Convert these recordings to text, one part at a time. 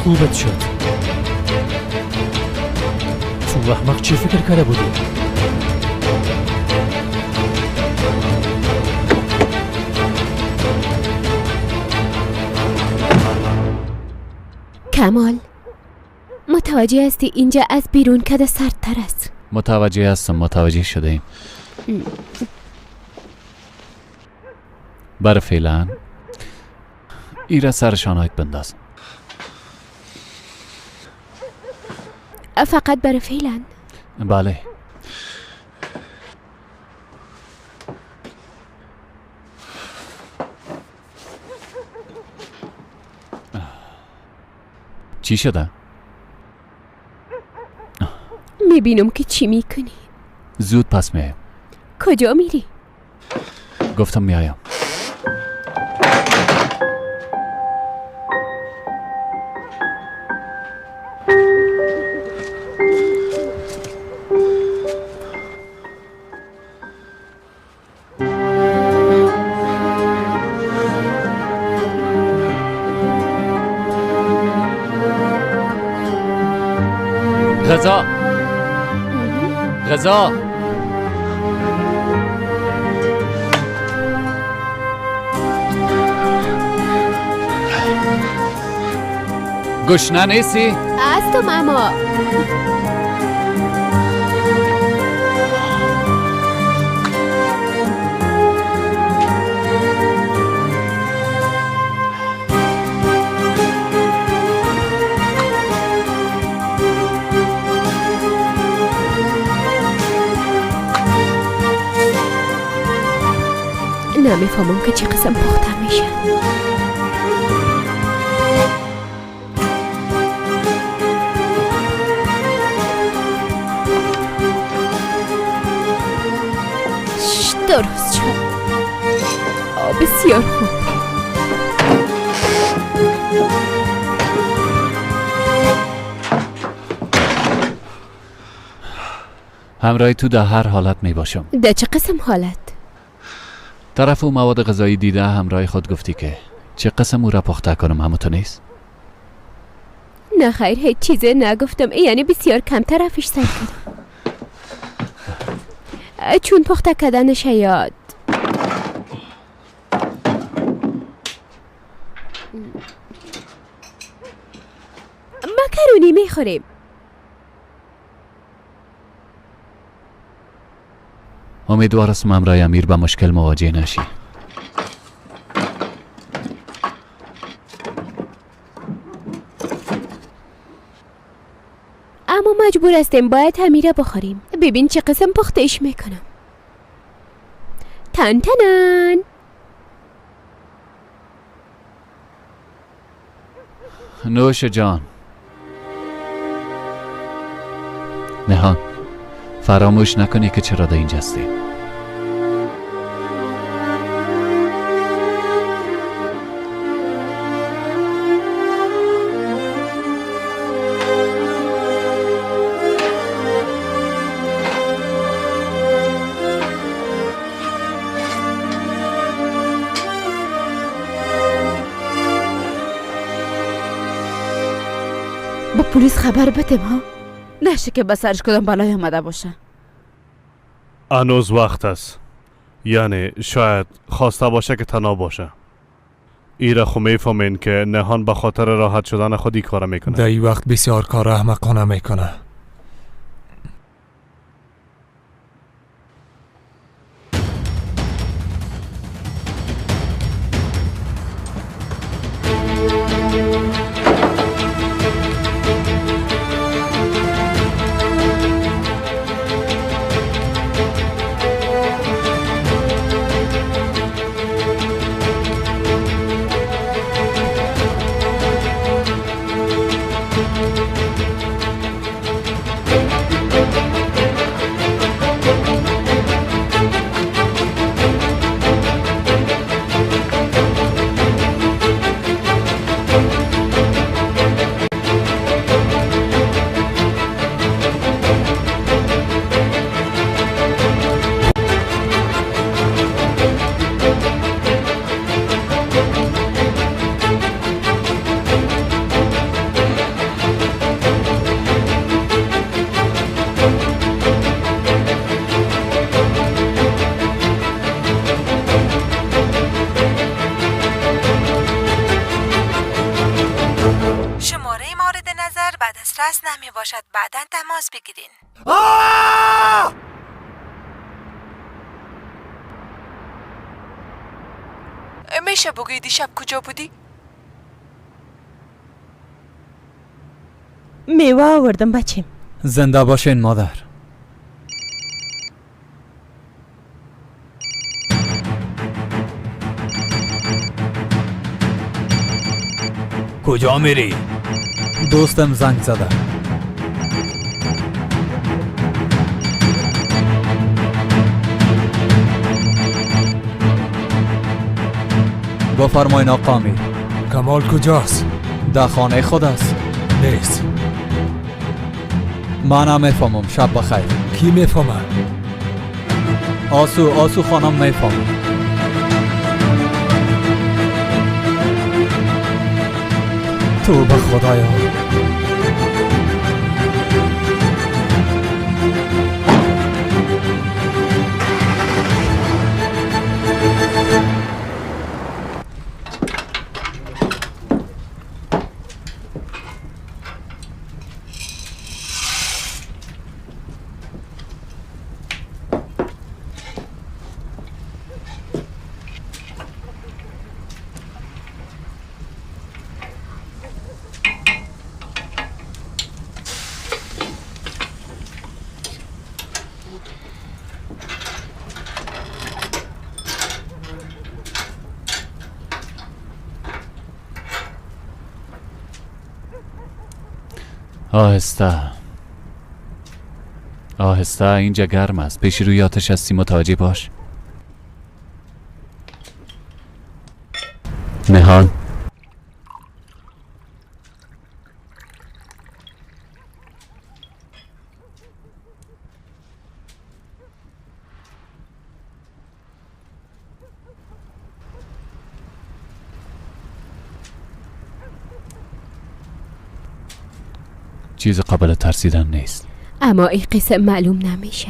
خوبت شد. تو احمق چی فکر کرده بودی؟ کمال، متوجه هستی اینجا از بیرون کده سردتر است؟ متوجه هستم، متوجه شده ایم. برای فعلا ایره سر شانهایت بنداز. فقط برای فعلا؟ بله. چی شده؟ میبینم که چی میکنی. زود پس میایم. کجا میری؟ گفتم میایم. غذا، غذا. گشنه نیستی؟ هستم اما نمیفهمم که چه قسم پخته میشه. درست شد. بسیار خوب. همراه تو در هر حالت می باشم. در چه قسم حالت؟ طرف او مواد غذایی دیده همراه خود گفتی که چه قسم او را پخته کنم، همو تو نیست؟ نه خیر، هیچ چیزی نگفتم. یعنی بسیار کم طرفش سر کردم چون پخته کردنش یاد. مکرونی میخوریم. امیدوارم همراه امیر به مشکل مواجه نشی. اما مجبور هستیم باید امیره بخوریم. ببین چه قسم پختش میکنم. تن تنن. نوش جان. نهان، فراموش نکنی که چرا در اینجا هستی. با پلیس خبر بدیم ها؟ نشه که به سرش کدام بلای آمده باشه. هنوز وقت است. یعنی شاید خواسته باشه که تنها باشه. ایره خو میفهمین که نهان به خاطر راحت شدن خود این کار میکنه. در این وقت بسیار کار احمقانه میکنه. باشد بعدا تماس بگیرین. میشه بگویی دیشب کجا بودی؟ میوه آوردم بچیم. زنده باشین مادر. کجا میری؟ دوستم زنگ زده. بفرمایین آقا امیر. کمال کجاست؟ در خانه خود است. نیست. من هم میفهمم. شب بخیر. کی میفهمه؟ آسو خانم میفهمم. توبه خدایا. آهسته آهسته، اینجا گرم است. پیش روی آتش هستی، متوجه باش. نهان، چیز قابل ترسیدن نیست. اما این قصه معلوم نمیشه.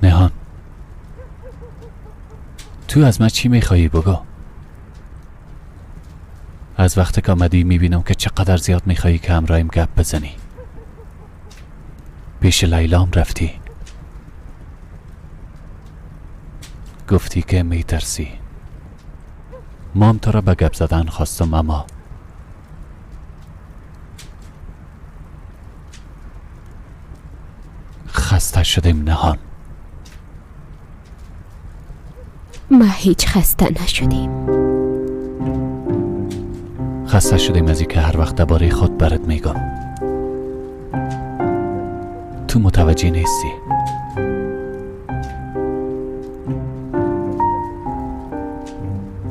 نهان، تو از من چی میخوایی بگو؟ از وقت که آمدی میبینم که چقدر زیاد میخوایی که همراهیم گپ بزنی. پیش لیلام رفتی، گفتی که میترسی. مام تو را به گپ زدن خواستم، اما خسته شدیم نهان. ما هیچ خسته نشدیم. خسته شدیم از اینکه هر وقت درباره خود برات میگم تو متوجه نیستی.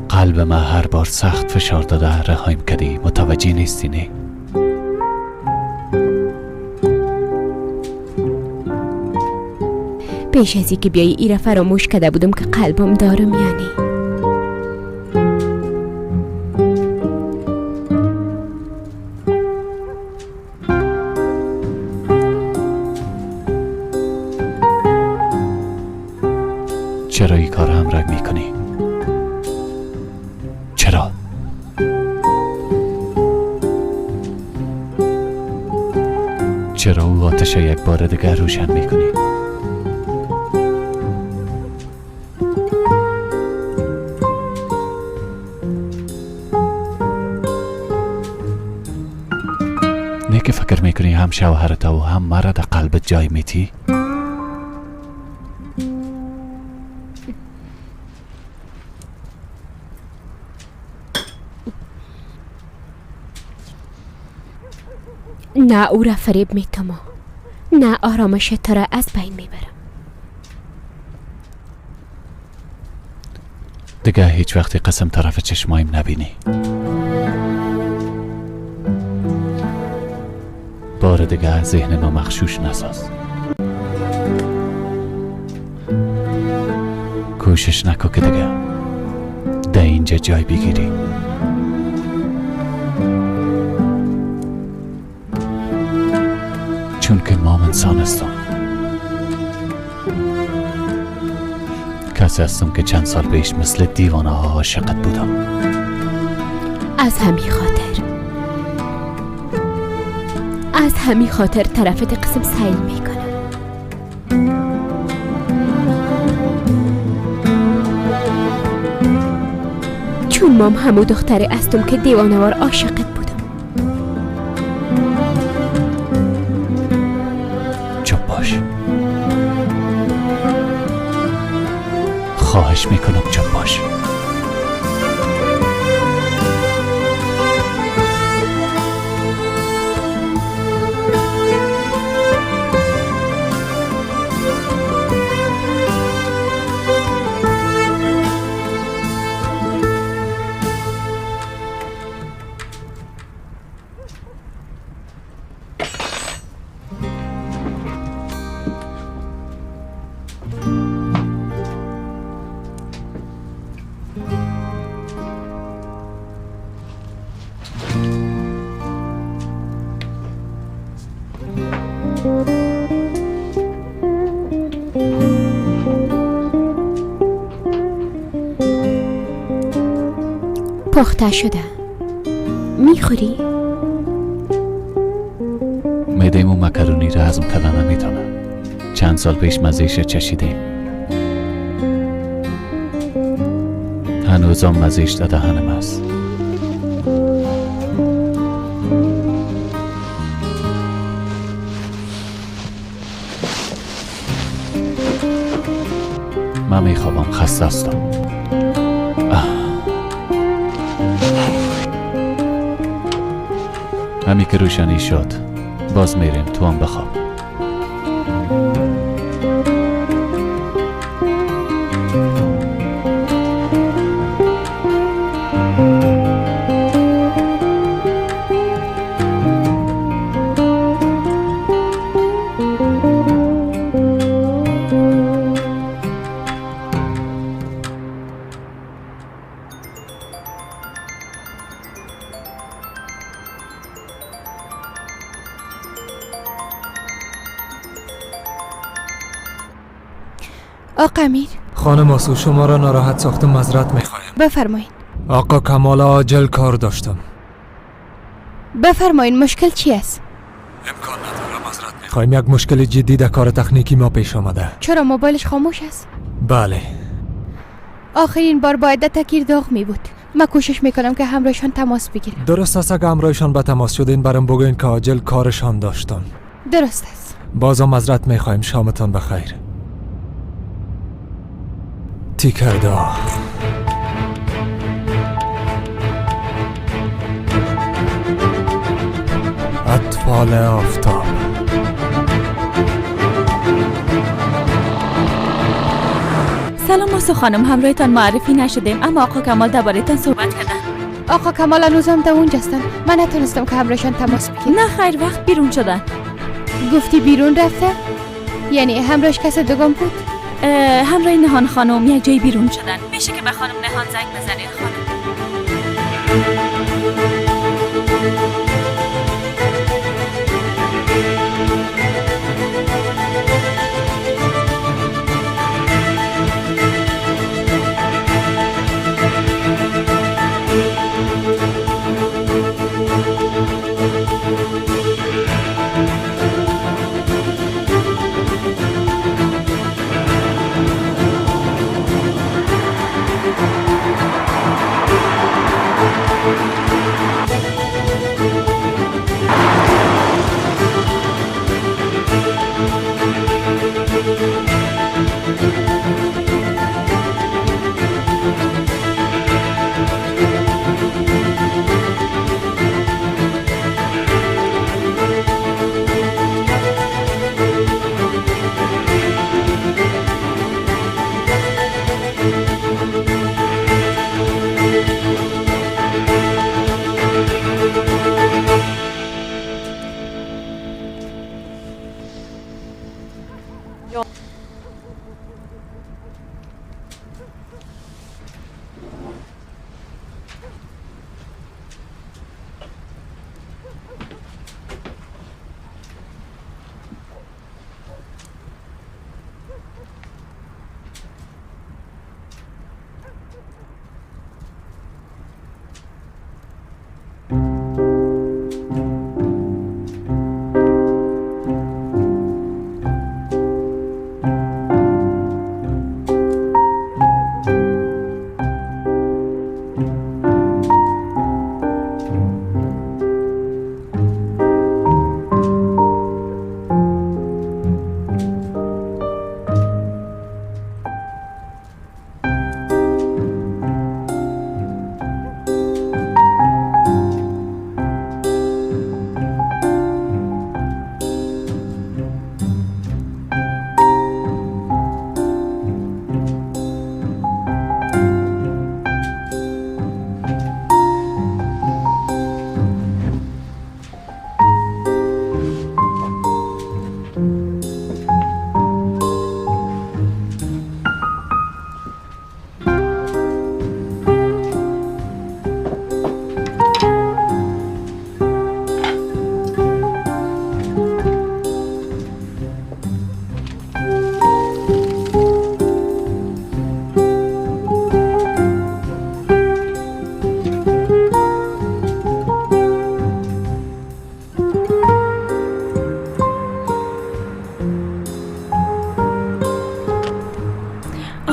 قلب ما هر بار سخت فشار داده رهایم کردی، متوجه نیستی نه؟ پیش از اینکه بیایی ایره فراموش کرده بودم که قلبم دارم. یعنی چرا این کار همراه میکنی؟ چرا؟ چرا او آتش یک بار دیگر روشن میکنی؟ نه که فکر میکنی هم شوهرت و هم مرا در قلبت جای میتی؟ نه او را فریب میتم، نه آرامش تو را از بین میبرم. دیگه هیچ وقتی قسم طرف چشمایم نبینی. بار دیگه ذهن ما مغشوش نساز. کوشش نکن که دیگه در اینجا جای بگیری. چون که ما انسان هستم، کسی هستم که چند سال پیش مثل دیوانه ها عاشقت بودم. از همین خاطر طرفت قسم سیل میکنم. چون مام همو دختری هستم که دیوانوار عاشقت بودم. چپ باش، خواهش میکنم چپ باش. پخته شده. میخوری؟ معده‌مو مکرونی را هضم کردن نمیتونه. چند سال پیش مزه‌اش چشیدیم، هنوزم مزه‌اش در دهنم است. من میخوابم، خسته هستم. همی که روشنی شد باز میریم، تو هم بخواب. آقا امیر. خانم آسو، شما را ناراحت ساختم، معذرت میخوایم. بفرمایین. آقا کمال عاجل کار داشتم. بفرمایین، مشکل چی است؟ امکان نداره، معذرت میخوایم. یک مشکل جدی در کار تکنیکی ما پیش آمده. چرا موبایلش خاموش است؟ بله. آخرین بار باید در تکیر داغ می بود. من کوشش میکنم که همراهشان تماس بگیرم. درست است، اگه همراهشان به تماس شدین برام بگوین که عاجل کارشان داشتم. درست است. بازم معذرت میخوایم، شامتان بخیر. تیکردا. اطفال آفتاب. سلام آسو خانم، همراهتان معرفی نشدیم اما آقا کمال درباره‌تان صحبت کردن. آقا کمال هنوزم در اونجا هستن. من نتونستم که همراهشان تماس بگیرم. نه خیر، وقت بیرون شدن. گفتی بیرون رفته؟ یعنی همراهش کس دوم بود؟ همراه نهان خانم یک جای بیرون شدن. میشه که به خانم نهان زنگ بزنین خانم؟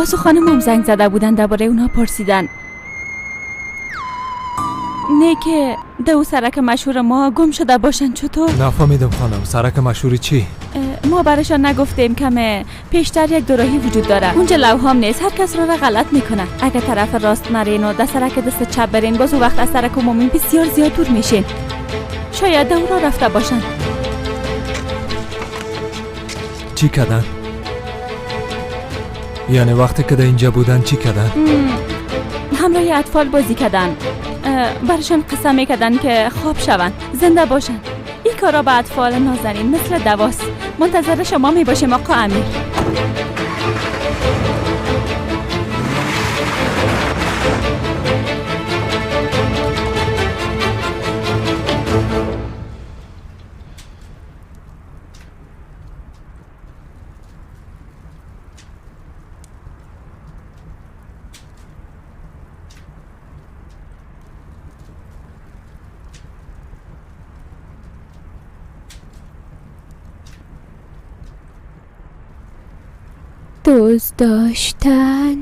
آسو خانم هم زنگ زده بودن، درباره اونها پرسیدن. نه که دو سرک مشهور ما گم شده باشن. چطور؟ نفهمیدم خانم، سرک مشهور چی؟ ما برایشان نگفتیم کمه پیشتر یک دوراهی وجود داره، اونجا لوحام نیست، هر کس را غلط میکنه. اگر طرف راست نرین و در سرک دست چپ برین، باز او وقت از سرک عمومی بسیار زیاد دور میشین. شاید دورا رفته باشن. چی کردن؟ یعنی وقتی که در اینجا بودن چی کردن؟ همراه اطفال بازی کردن، برشان قسم میکردن که خواب شون، زنده باشن. این کارا به اطفال نازنین مثل دواست. منتظر شما میباشیم آقا امیر. دوست داشتن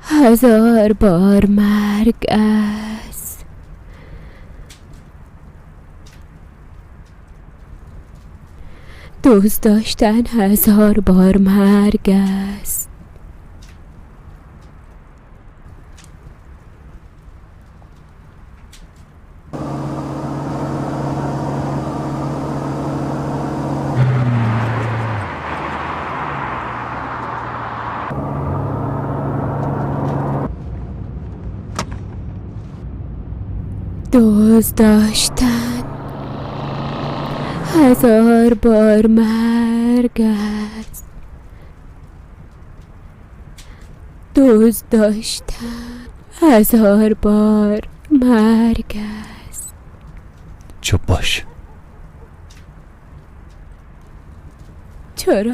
هزار بار مرگ است. دوست داشتن هزار بار مرگ است. دوست داشتن هزار بار مرگ است. دوست داشتن هزار بار مرگ است. چوب باش. چرا؟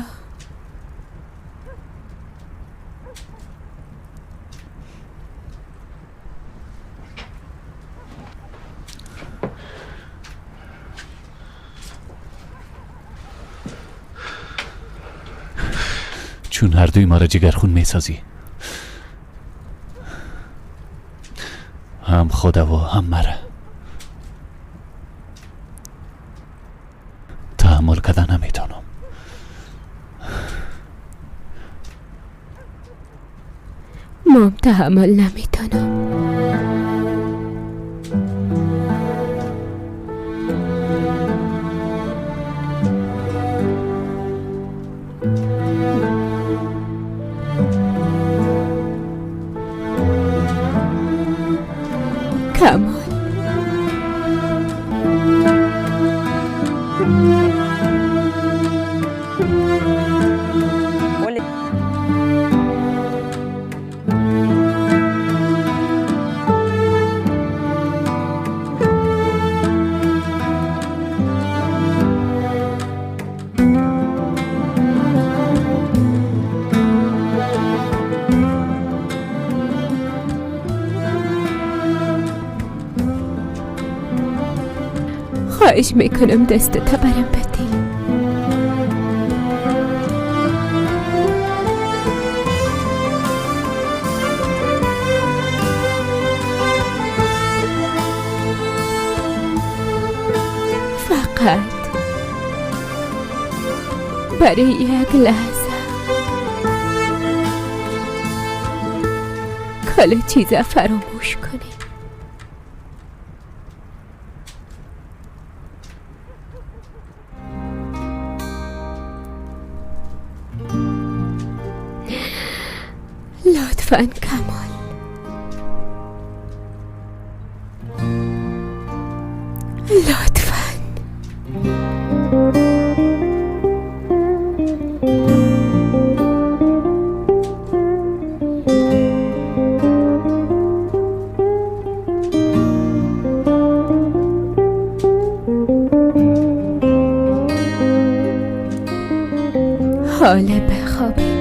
چون هر دوی ما را جگرخون میسازی، هم خدا و هم مرا. تحمل کردن نمیتونم. مام تحمل نمیتونم. کمال، خواهش میکنم دست تا برم بدی. فقط برای یک لحظه کل چیز فراموش کنی. لطفاً کمال، لطفاً. حالا بخوابیم.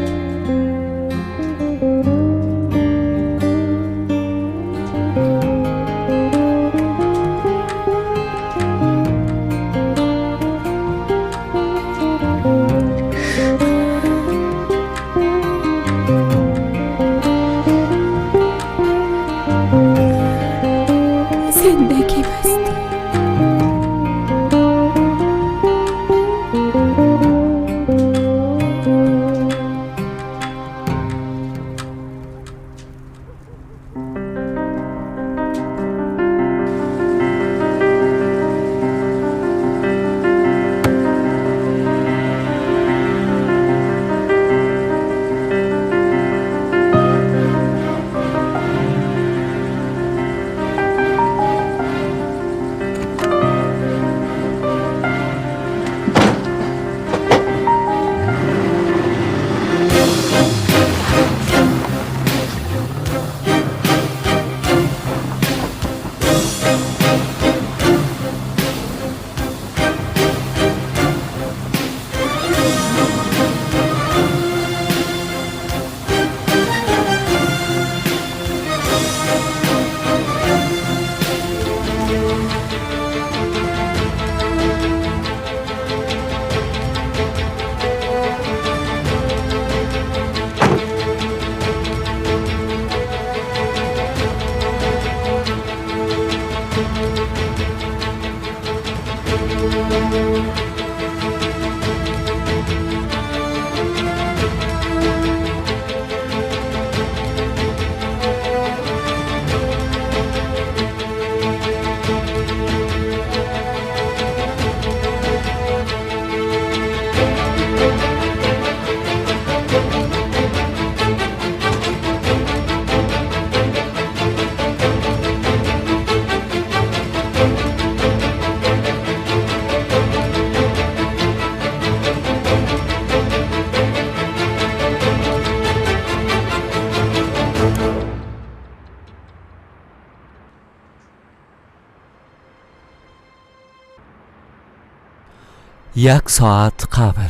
1 ساعت قبل.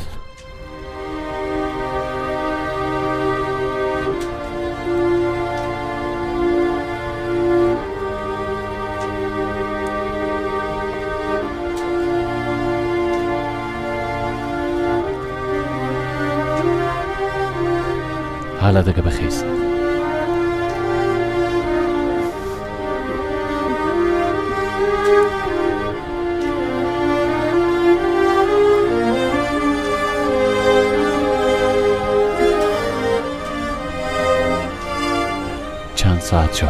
حالا دیگه بخیز. چند ساعت شد.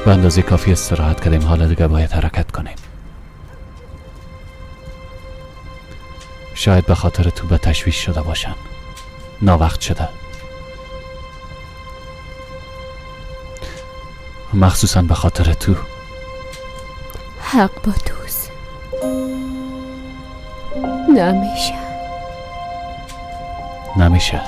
به اندازه کافی استراحت کردیم. حالا دیگه باید حرکت کنیم. شاید به خاطر تو به تشویش شده باشن. ناوقت شده، مخصوصا به خاطر تو. حق با توست. نمیشه. نمیشه.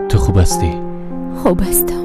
تو خوب هستی؟ خوب هستم.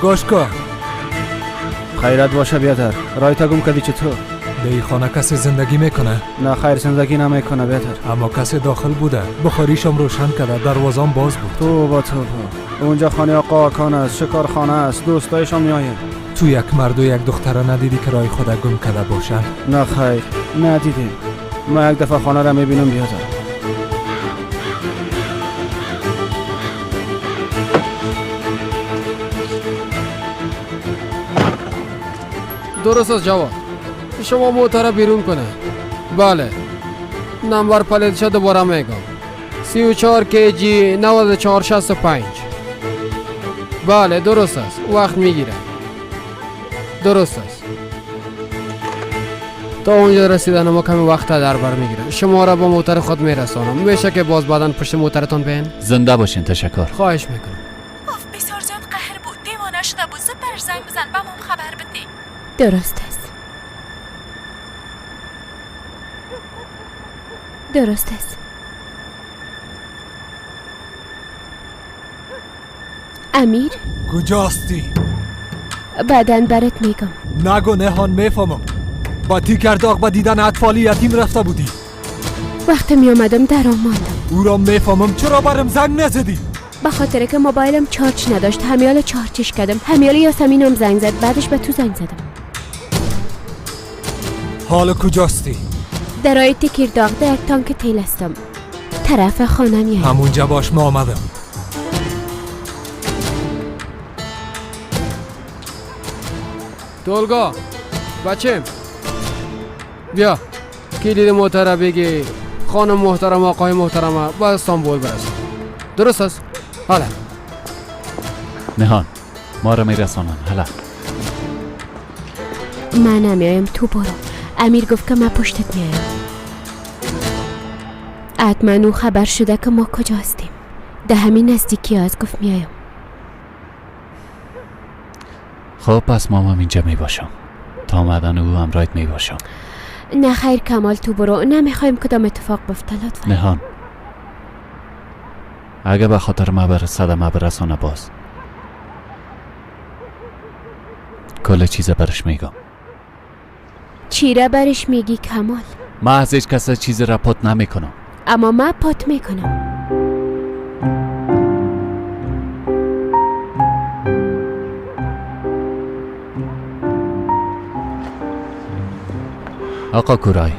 گوش کن. خیرات باشه بیادر. رای تا گم کردی چطور؟ در این خانه کسی زندگی میکنه؟ نه خیر، زندگی نمیکنه بیادر. اما کسی داخل بوده. بخاریشم روشن کرده، دروازم باز بود. توبه توبه. اونجا خانه آقا آکان است، شکارخانه است، دوستایشان میآیند. تو یک مرد و یک دختر ندیدی که رای خود گم کرده باشن؟ نه خیر، ندیدیم. ما یک دفعه خانه را میبینم بیادر. درست است جواد. شما موتر بیرون کنه. بله. نمبر پلیتش دوباره میگم. 34 KG 9465. بله درست است. وقت میگیره. درست است. تا اونجا رسیدن ما کمی وقت در بر میگیره. شما را با موتر خود میرسانم. میشه که باز بعدن پشت موترتون بین؟ زنده باشین، تشکر. خواهش میکنم. اوف بسیار زیاد قهر بود. دیوانه شده بود. زود برش زنگ بزن به مام خبر بده. درست است. درست است. امیر کجاستی؟ بعداً برات میگم. نگو نهان، میفهمم. با تیکرداغ با دیدن اطفال یتیم رفته بودی. وقتی می آمدم در آمدم. او را میفهمم. چرا برم زنگ نزدی؟ به خاطر که موبایلم چارج نداشت. همیال چارجش کردم. همیال یاسمینم زنگ زد. بعدش به تو زنگ زدم. حالا کجاستی؟ در راه تکیرداغ در یک تانک تیل هستم. طرف خانه میایم. همونجا باش، ما آمدم. تولگا بچم بیا کلید موتر بگی خانم محترم آقای محترم با استانبول برسن. درست است؟ حالا نهان ما را میرسانن. حالا من نمیایم، تو برو. امیر گفت که من پشتت میایم. حتما او خبر شده که ما کجا هستیم. ده همین نزدیکی هست، گفت میایم. خب پس ما هم اینجا میباشم تا آمدن او همراهت میباشم. نه خیر کمال، تو برو، نمیخوایم کدام اتفاق بفته. لطفا. نهان، اگه به خاطر ما بر صدمه برسانه باز کل چیز برش میگم. چی را برش میگی کمال؟ ما از هیچ کس چیز را پات نمیکنم. اما من پات میکنم. آقا کورای،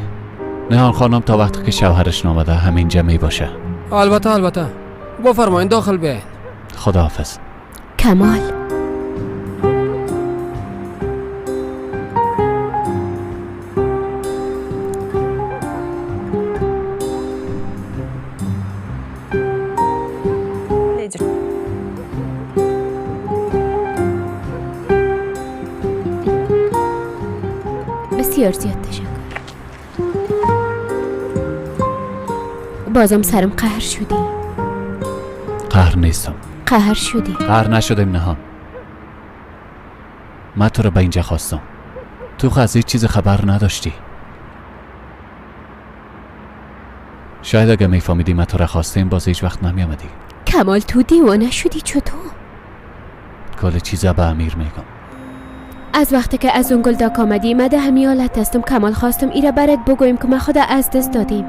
نهان خانم تا وقتی که شوهرش نامده همینجا می باشه. البته البته، بفرمایین داخل بیاین. خداحافظ. کمال، بسیار زیاد تشکر. بازم سرم قهر شدی. قهر نیستم. قهر شدی. قهر نشدیم نهان. من تو رو به اینجا خواستم. تو از هیچ چیز خبر نداشتی. شاید اگه میفهمیدی من تو رو خواستیم باز هیچ وقت نمیامدی. کمال تو دیوانه شدی چطور؟ کل چیزا به امیر میگم. از وقتی که از اون گلداک آمدی من ده همی حالت هستم کمال. خواستم ایره برات بگویم که من خدا از دست دادیم.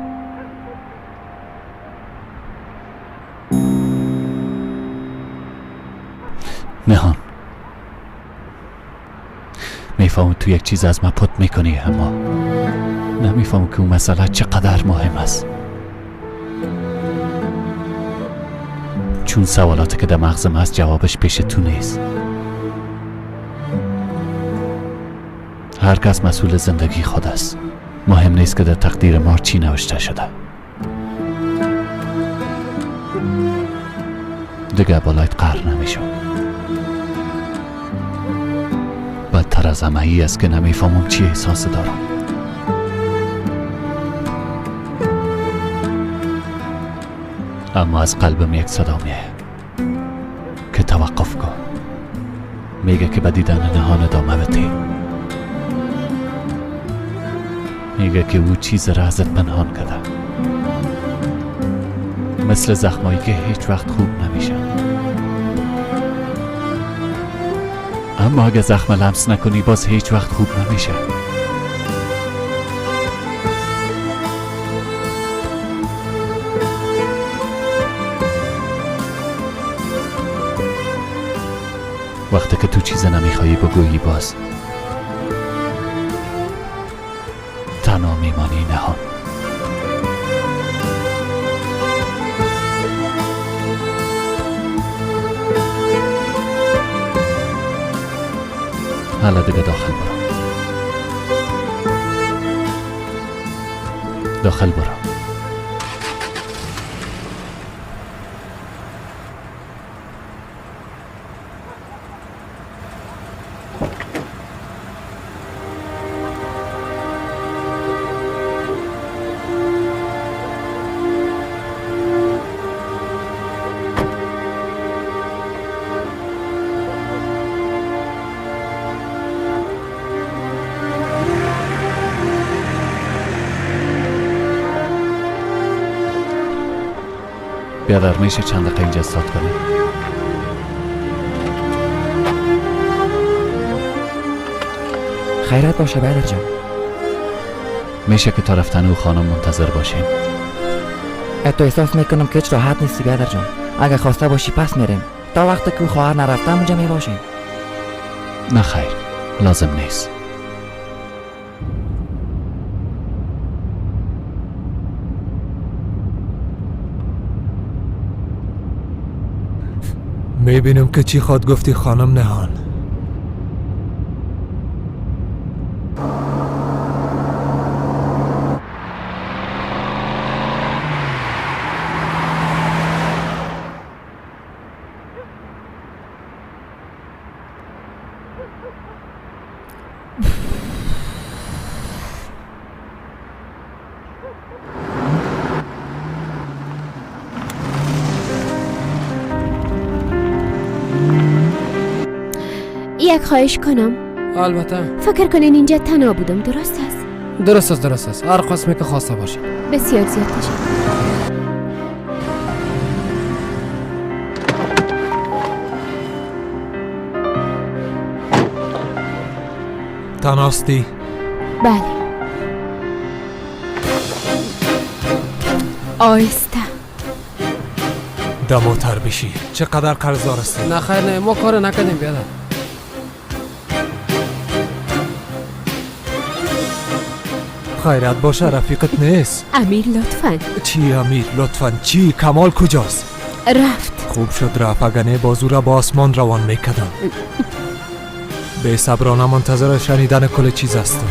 نهان، میفهمم تو یک چیز از من پت میکنی، اما نمیفهمم که اون مسئله چقدر مهم است. چون سوالاتی که در مغزم هست جوابش پیش تو نیست. هر کس مسئول زندگی خود است. مهم نیست که در تقدیر ما چی نوشته شده. دیگه بالایت قهر نمیشم. بدتر از همه ای است که نمیفهمم چی احساس دارم. اما از قلبم یک صدا میه که توقف کن. میگه که به دیدن نهان ادامه بده. میگه که او چیز را ازت پنهان کرده، مثل زخمایی که هیچ وقت خوب نمیشن. اما اگه زخم لمس نکنی باز هیچ وقت خوب نمیشه. وقتی که تو چیز نمیخوایی بگویی باز تنها میمانی نهان. حالا دیگه داخل برو. داخل برو. بیادر میشه چند دقیقه اینجا استاد کنیم؟ خیرت باشه برادر جان. میشه که تا رفتن او خانم منتظر باشیم؟ تو احساس میکنم که هیچ راحت نیستی برادر جان. اگه خواسته باشی پس میریم. تا وقتی که خواهر نرفتم اونجا میباشیم. نه خیر، لازم نیست. میبینم که چی خواد گفتی خانم نهان. یک خواهش کنم؟ البته. فکر کنین اینجا تنها بودم، درست است؟ درست است، درست است. هر قسمی که خواسته باشه. بسیار زیاد تشکر. تنهاستی؟ بله. آهسته. دموتر بشی. چقدر قرضدار هستی؟ نه خیر، نه ما کار نکردیم بیادر. خیرت باشه رفیقت نیست. امیر لطفاً. چی امیر لطفاً چی؟ کمال کجاست؟ رفت. خوب شد رفت، اگه نه بازو را با آسمان روان میکردم. بی صبرانه منتظر شنیدن کل چیز هستم.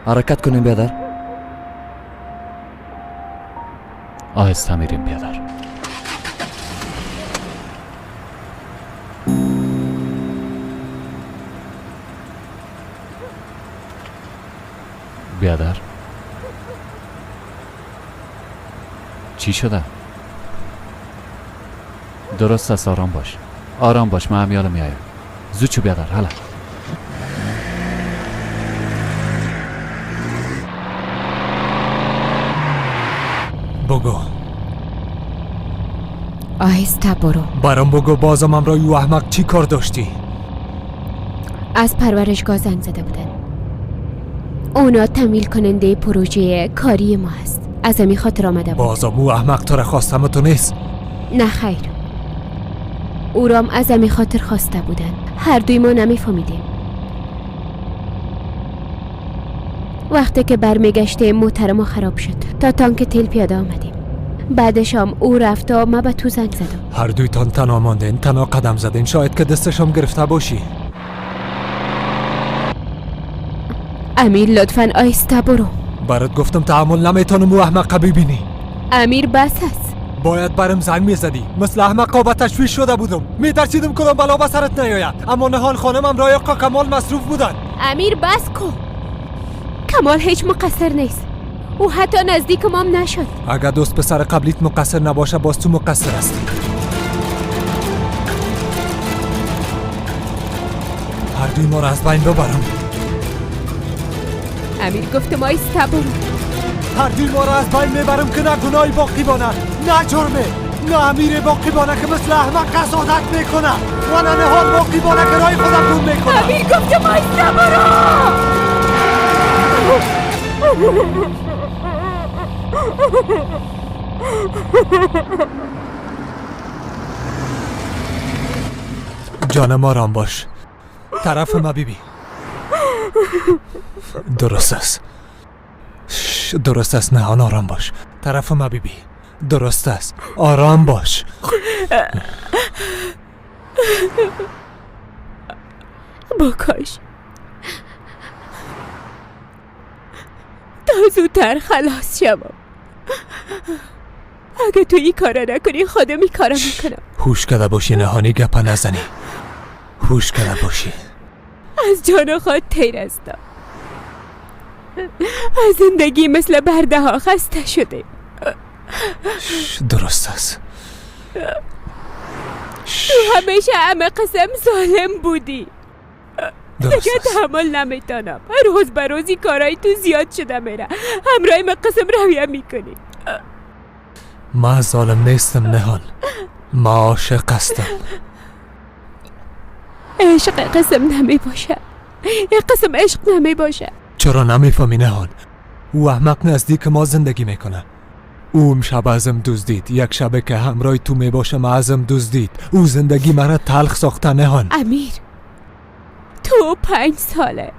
حرکت کنیم بیادر. آهسته میریم بیادر. بیادر چی شده؟ درست است، آرام باش، آرام باش، من همیاله میایم. زود چو بیادر، حالا. بگو. آهسته برو. برام بگو بازم همراه او احمق چی کار داشتی؟ از پرورشگاه زنگ زده بودن. اونا تمویل کننده پروژه کاری ما هست. از همین خاطر آمده بود. بازم او احمق تو را خواستم تو نیست؟ نه خیر، او رام از همین خاطر خواسته بودن. هر دوی ما نمیفهمیدیم. وقتی که برمیگشتیم موتر ما خراب شد. تا تانک تیل پیاده آمدیم. بعدش هم او رفت و ما به تو زنگ زدم. هر دویتان تنها ماندین، تنها قدم زدین. شاید که دستشم گرفته باشی. امیر لطفاً آهسته برو. برات گفتم تحمل نمیتونم او احمق ببینی. امیر بس است. باید برم زنگ میزدی. مثل احمقا به تشویش شده بودم. میترسیدم کدام بلا به سرت نیاید. اما نهان خانم هم رای آقا کمال مصروف بودن. امیر بس کو. کمال هیچ مقصر نیست. او حتی نزدیک مام نشد. اگر دوست پسر قبلیت مقصر نباشه باز تو مقصر هستی. هر دوی ما را از بین ببرم. امیر گفت ما ایسته برو. هر دوی ما را از بین میبرم که نه گناهی باقی بانه، نه جرمه، نه امیر باقی بانه که مثل احمق قصادت میکنه و نه نهان باقی بانه که رای خودم گم میکنه. امیر گفت ما ایسته برو. جانم آرام باش. طرف ما بیبی. درست است. درست است نهان، آرام باش. طرف ما بیبی. درست است، آرام باش. بکش تا زودتر خلاص شوم. اگه تو این کارا نکنی خودم این کارا میکنم. هوش کده باشی نهانی، گپا نزنی. هوش کده باشی. از جان خود تیر هستم. از زندگی مثل برده ها خسته شده. درست است. تو همیشه همه قسم ظالم بودی. دیگه تحمل نمیتونم. روز به روزی کارای تو زیاد شده میره. همراه من قسم رویه میکنی. ما ظالم نیستم نهان، ما عاشق هستم. عشق قسم نمی باشه. قسم عشق نمی باشه. چرا نمیفهمی نهان؟ او احمق نزدیک ما زندگی میکنه. او امشب ازم دزدید. یک شبه که همراه تو میباشم ازم دزدید. او زندگی مرا تلخ ساخته نهان. امیر تو 5 ساله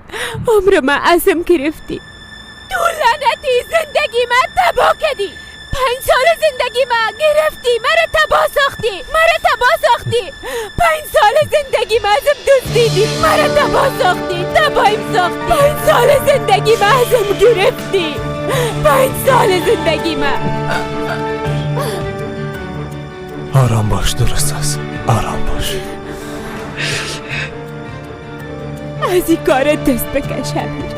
عمر من ازم گرفتی. تو لعنتی زندگی من تباه کردی. 5 سال زندگی من گرفتی، مرا تباه ساختی، مرا تباه ساختی. 5 سال زندگی من ازم دزدیدی، مرا تباه ساختی، تباهیم ساختی. 5 سال زندگی من ازم گرفتی. 5 سال زندگی من. آرام باش، درست است، آرام باش. از این کار دست بکش امیر.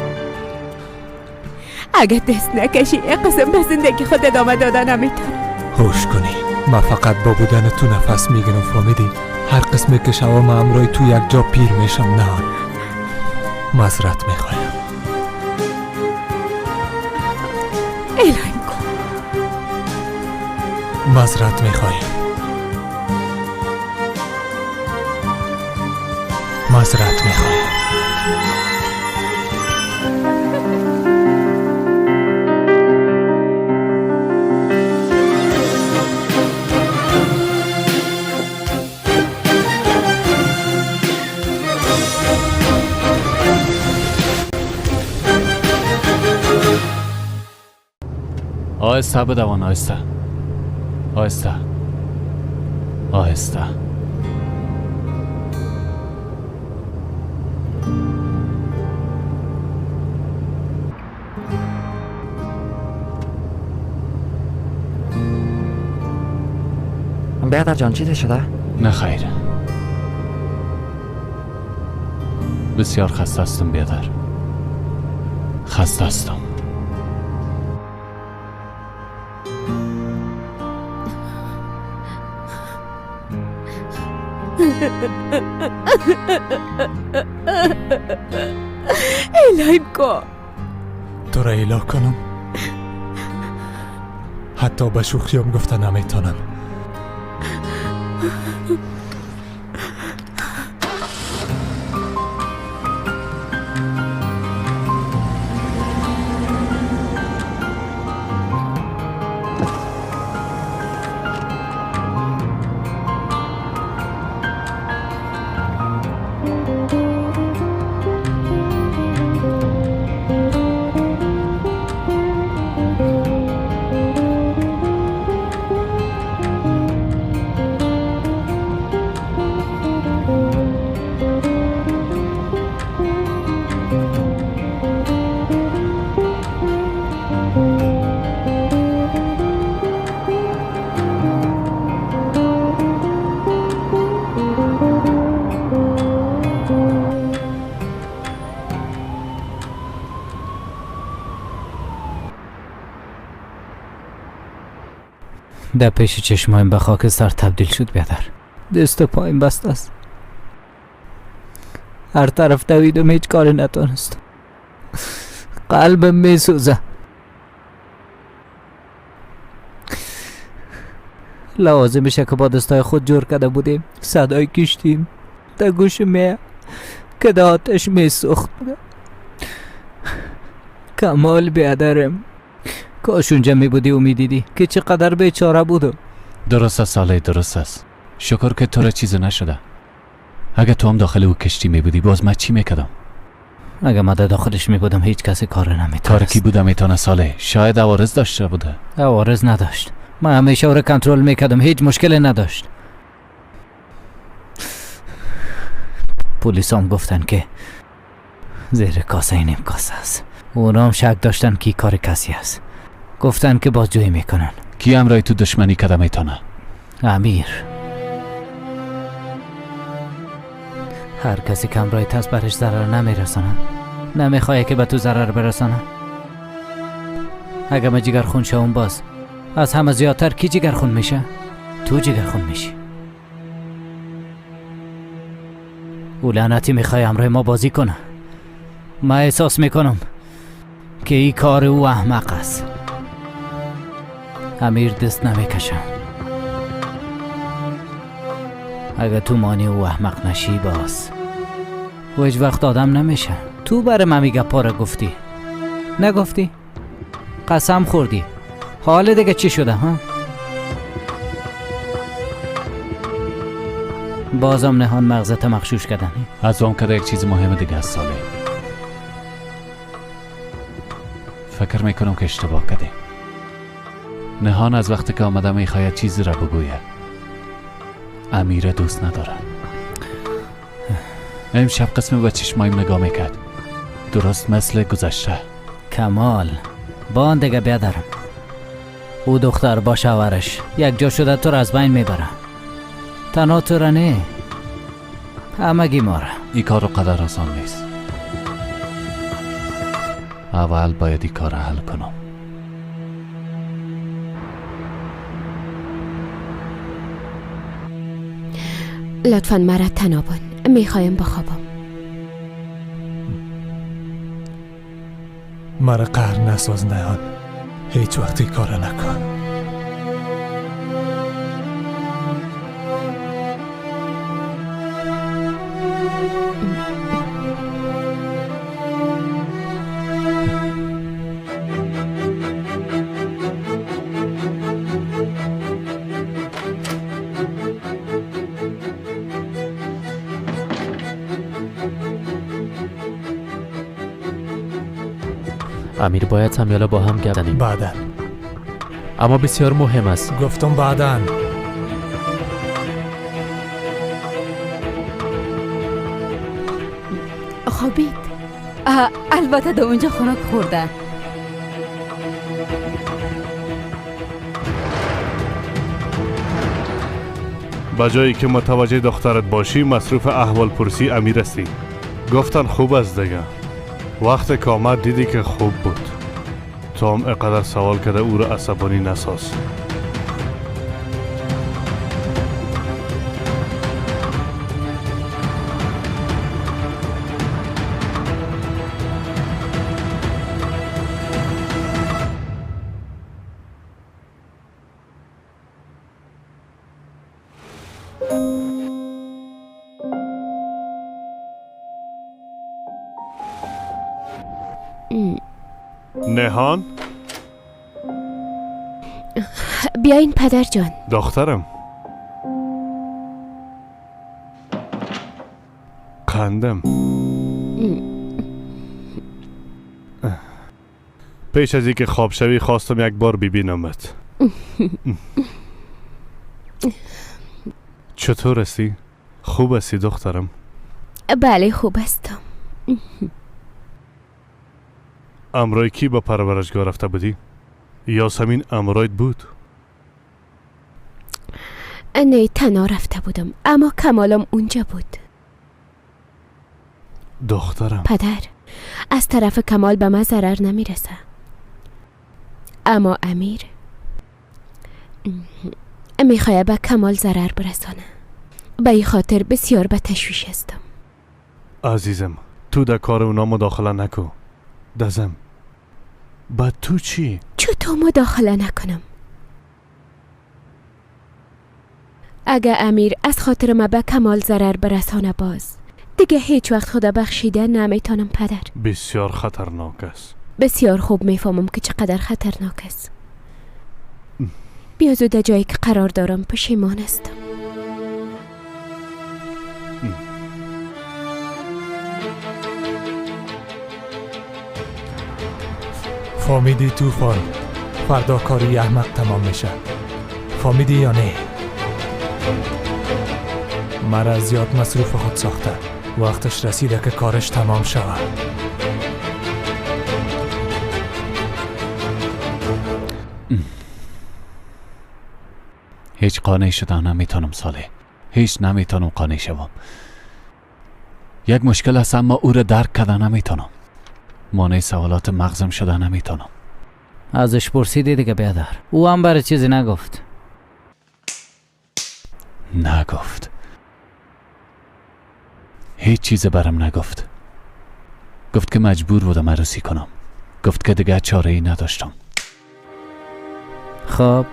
اگه دست نکشی این قسم به زندگی خود ادامه دادن نمیتونم. هوش کنی، من فقط با بودن تو نفس میگیرم، فهمیدی؟ هر قسمی که شوم من همراه تو یک جا پیر میشم. نه، معذرت میخوایم. الهیم کن. معذرت میخوایم. معذرت میخوایم. آهسته بدوان، آهسته آهسته آهسته. بیادر جان چیزی شده؟ نه خیر، بسیار خسته هستم بیادر، خسته هستم. الهیم کن. تو را اله کنم؟ حتی به شوخیم گفته نمیتونم. در پیش چشمایم به خاکستر تبدیل شد بیادر. دست و پایم بسته است. هر طرف دویدم هیچ کاری نتونستم. قلبم میسوزه. لوازمش که با دستای خود جور کرده بودیم، صدای کشتیم در گوش می که در آتش میسوخت. کمال بیادرم، کاش اونجا می بودی و می دیدی که چقدر بیچاره بودم. درست است ساله، درست است. شکر که تو را چیز نشده. اگه تو هم داخل او کشتی می بودی باز من چی میکردم؟ اگه من داخلش می بودم هیچ کسی کار نمیتونست. کار کی بوده میتونه ساله؟ شاید عوارض داشته بوده. عوارض نداشت. من همیشه او را کنترل میکردم، هیچ مشکلی نداشت. پلیس هم گفتن که زیر کاسه نیم کاسه است. اونا هم شک داشتن که کار کسی است. گفتن که بازجویی میکنن. کی همراه تو دشمنی کده میتونه؟ امیر. هر کسی که همراه تاست برش ضرر نمیرسانه. نمیخواه که به تو ضرر برسانه. اگه من جگر خون شوم باز از همه زیادتر کی جگر خون میشه؟ تو جگر خون میشی. او لعنتی میخوای همراه ما بازی کنه. من احساس میکنم که این کار او احمق است. امیر دست نمیکشه. اگه تو مانی او احمق نشی باز او هیچ وقت آدم نمیشه. تو برای من گپا را گفتی، نگفتی؟ قسم خوردی. حال دیگه چی شده ها؟ بازم نهان مغزت مغشوش کردن. از اون کده یک چیز مهم دیگه از ساله. فکر میکنم که اشتباه کردیم. نهان از وقتی که آمده میخواید چیزی را بگوید. امیر دوست نداره. امشب قسم به چشمایم نگاه میکرد، درست مثل گذشته. کمال، با آن دیگه بیادرم. او دختر با شوهرش یک جا شده تو را از بین میبره. تنها تو را نه، همگی ما را. این کار رو قدر آسان نیست. اول باید این کار را حل کنم. لطفاً مرا تنابان، میخوایم بخوابم. مرا قهر نساز نهان، هیچ وقتی کار نکن. امیر باید همیالا با هم گپ زنیم. بعدا. اما بسیار مهم است. گفتم بعدا. خوابید. البته در اونجا خنک خورده. با جایی که متوجه دخترت باشی مصروف احوال پرسی امیر هستی. گفتن خوب است دیگه. وقت که آمد دیدی که خوب بود. تو هم اقدر سوال کرده او را عصبانی نساز. نهان؟ بیاین پدر جان. دخترم قندم. پیش از اینکه خواب شوی خواستم یک بار ببینمت. چطور هستی؟ خوب هستی دخترم؟ بله خوب هستم. امرای کی به پرورشگاه رفته بودی؟ یاسمین امرایت بود؟ نه تنها رفته بودم، اما کمالم اونجا بود. دخترم. پدر از طرف کمال به من ضرر نمیرسه، اما امیر میخواه به کمال ضرر برسانه. به این خاطر بسیار به تشویش هستم. عزیزم تو در کار اونا مداخله نکن. دزم با تو چی؟ چطور مداخله نکنم؟ اگه امیر از خاطر ما به کمال ضرر برسانه باز دیگه هیچ وقت خدا بخشیده نمیتونم پدر. بسیار خطرناک است. بسیار خوب میفهمم که چقدر خطرناک است. بیا زود جایی که قرار دارم پشیمان هستم. فامیدی توفان، فردا کاری احمق تمام میشه. فامیدی یا نه؟ مرا زیاد مصروف خود ساخته. وقتش رسیده که کارش تمام شود. هیچ قانع شدن نمیتونم صالح. هیچ نمیتونم قانع شوم. یک مشکل هست اما او را درک کردن نمیتونم. مانع سوالات مغزم شده نمیتونم. ازش پرسیدی دیگه بیادر. او هم برای چیزی نگفت. نگفت. هیچ چیز برم نگفت. گفت که مجبور بودم عروسی کنم. گفت که دیگه چاره ای نداشتم. خب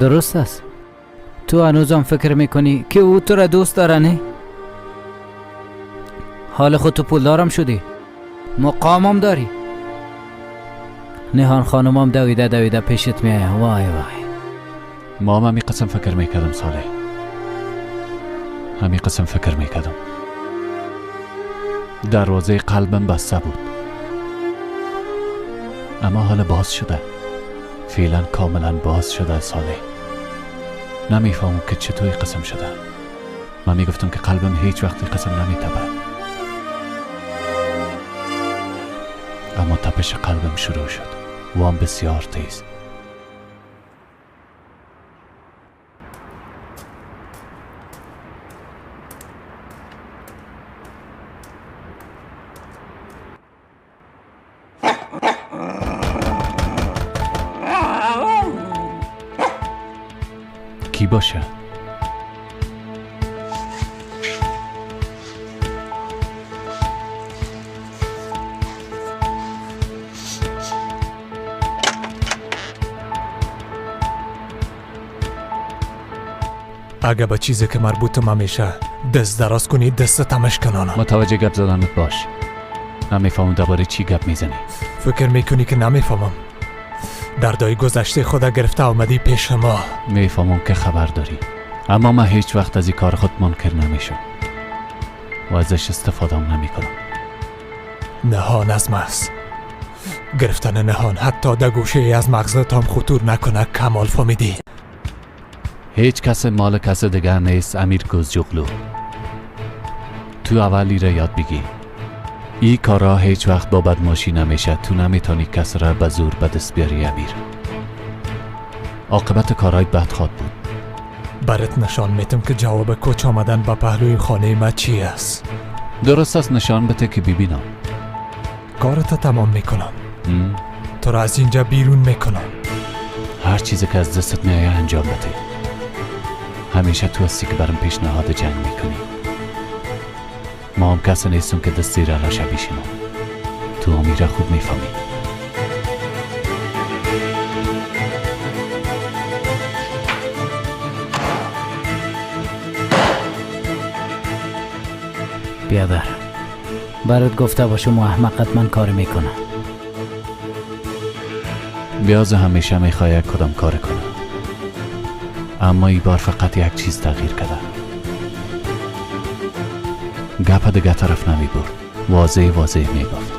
درست است. تو هنوزم فکر میکنی که او تو را دوست داره نه؟ حال خود تو پولدارم شدی، مقامم داری. نهان خانمم دویده دویده پیشت میایه. وای وای. ما هم همی قسم فکر میکردم صالح. همی قسم فکر میکردم. دروازه قلبم بسته بود، اما حالا باز شده. فعلا کاملا باز شده صالح. نمیفهمم که چطور قسم شده. من میگفتم که قلبم هیچ وقتی قسم نمیتپه، اما تپش قلبم شروع شد. و هم بسیار تیز. کی باشه؟ اگه به چیزی که مربوط ما میشه دست دراز کنی دستت همش کنانم. متوجه گپ زدنت باش. نمیفهمم درباره چی گپ میزنی. فکر میکنی که نمیفهمم؟ دردای گذشته خدا گرفته آمدی پیش ما. میفهمم که خبر داری، اما من هیچ وقت از این کار خود منکر نمیشم و ازش استفاده هم نمیکنم. نهان از ماست. گرفتن نهان حتی در گوشه از مغزت هم خطور نکنه کمال، فهمیدی؟ هیچ کس مال کس دیگر نیست امیر گزجوغلو. تو اولی را یاد بگی. این کارا هیچ وقت با بدماشی نمیشه. تو نمیتونی کس را به زور به دست بیاری امیر. عاقبت کارهای بد خواد بود. برات نشان میتم که جواب کوچ آمدن به پهلوی خانه ما چی است. درست است، نشان بده که ببینم. کارت تمام میکنم. تو را از اینجا بیرون میکنم. هر چیزی که از دستت میآید انجام بده. همیشه تو هستی که برام پیشنهاد جنگ میکنی. ما هم کسی نیستم که دست زیر راشه بیشینم. تو امیره خوب میفهمی. بیادر، برات گفته باشم و احمقت من کار میکنم. بیاز همیشه میخواه کدام کار کنم، اما ای بار فقط یک چیز تغییر کرده. گپ دیگه طرف نمی برد. واضح واضح می گفت.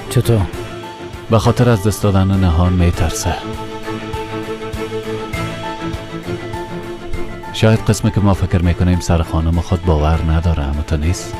چطور؟ به خاطر از دست دادن نهان می ترسه. شاید قسمی که ما فکر میکنیم سر خانم خود باور نداره، اما تو نیست.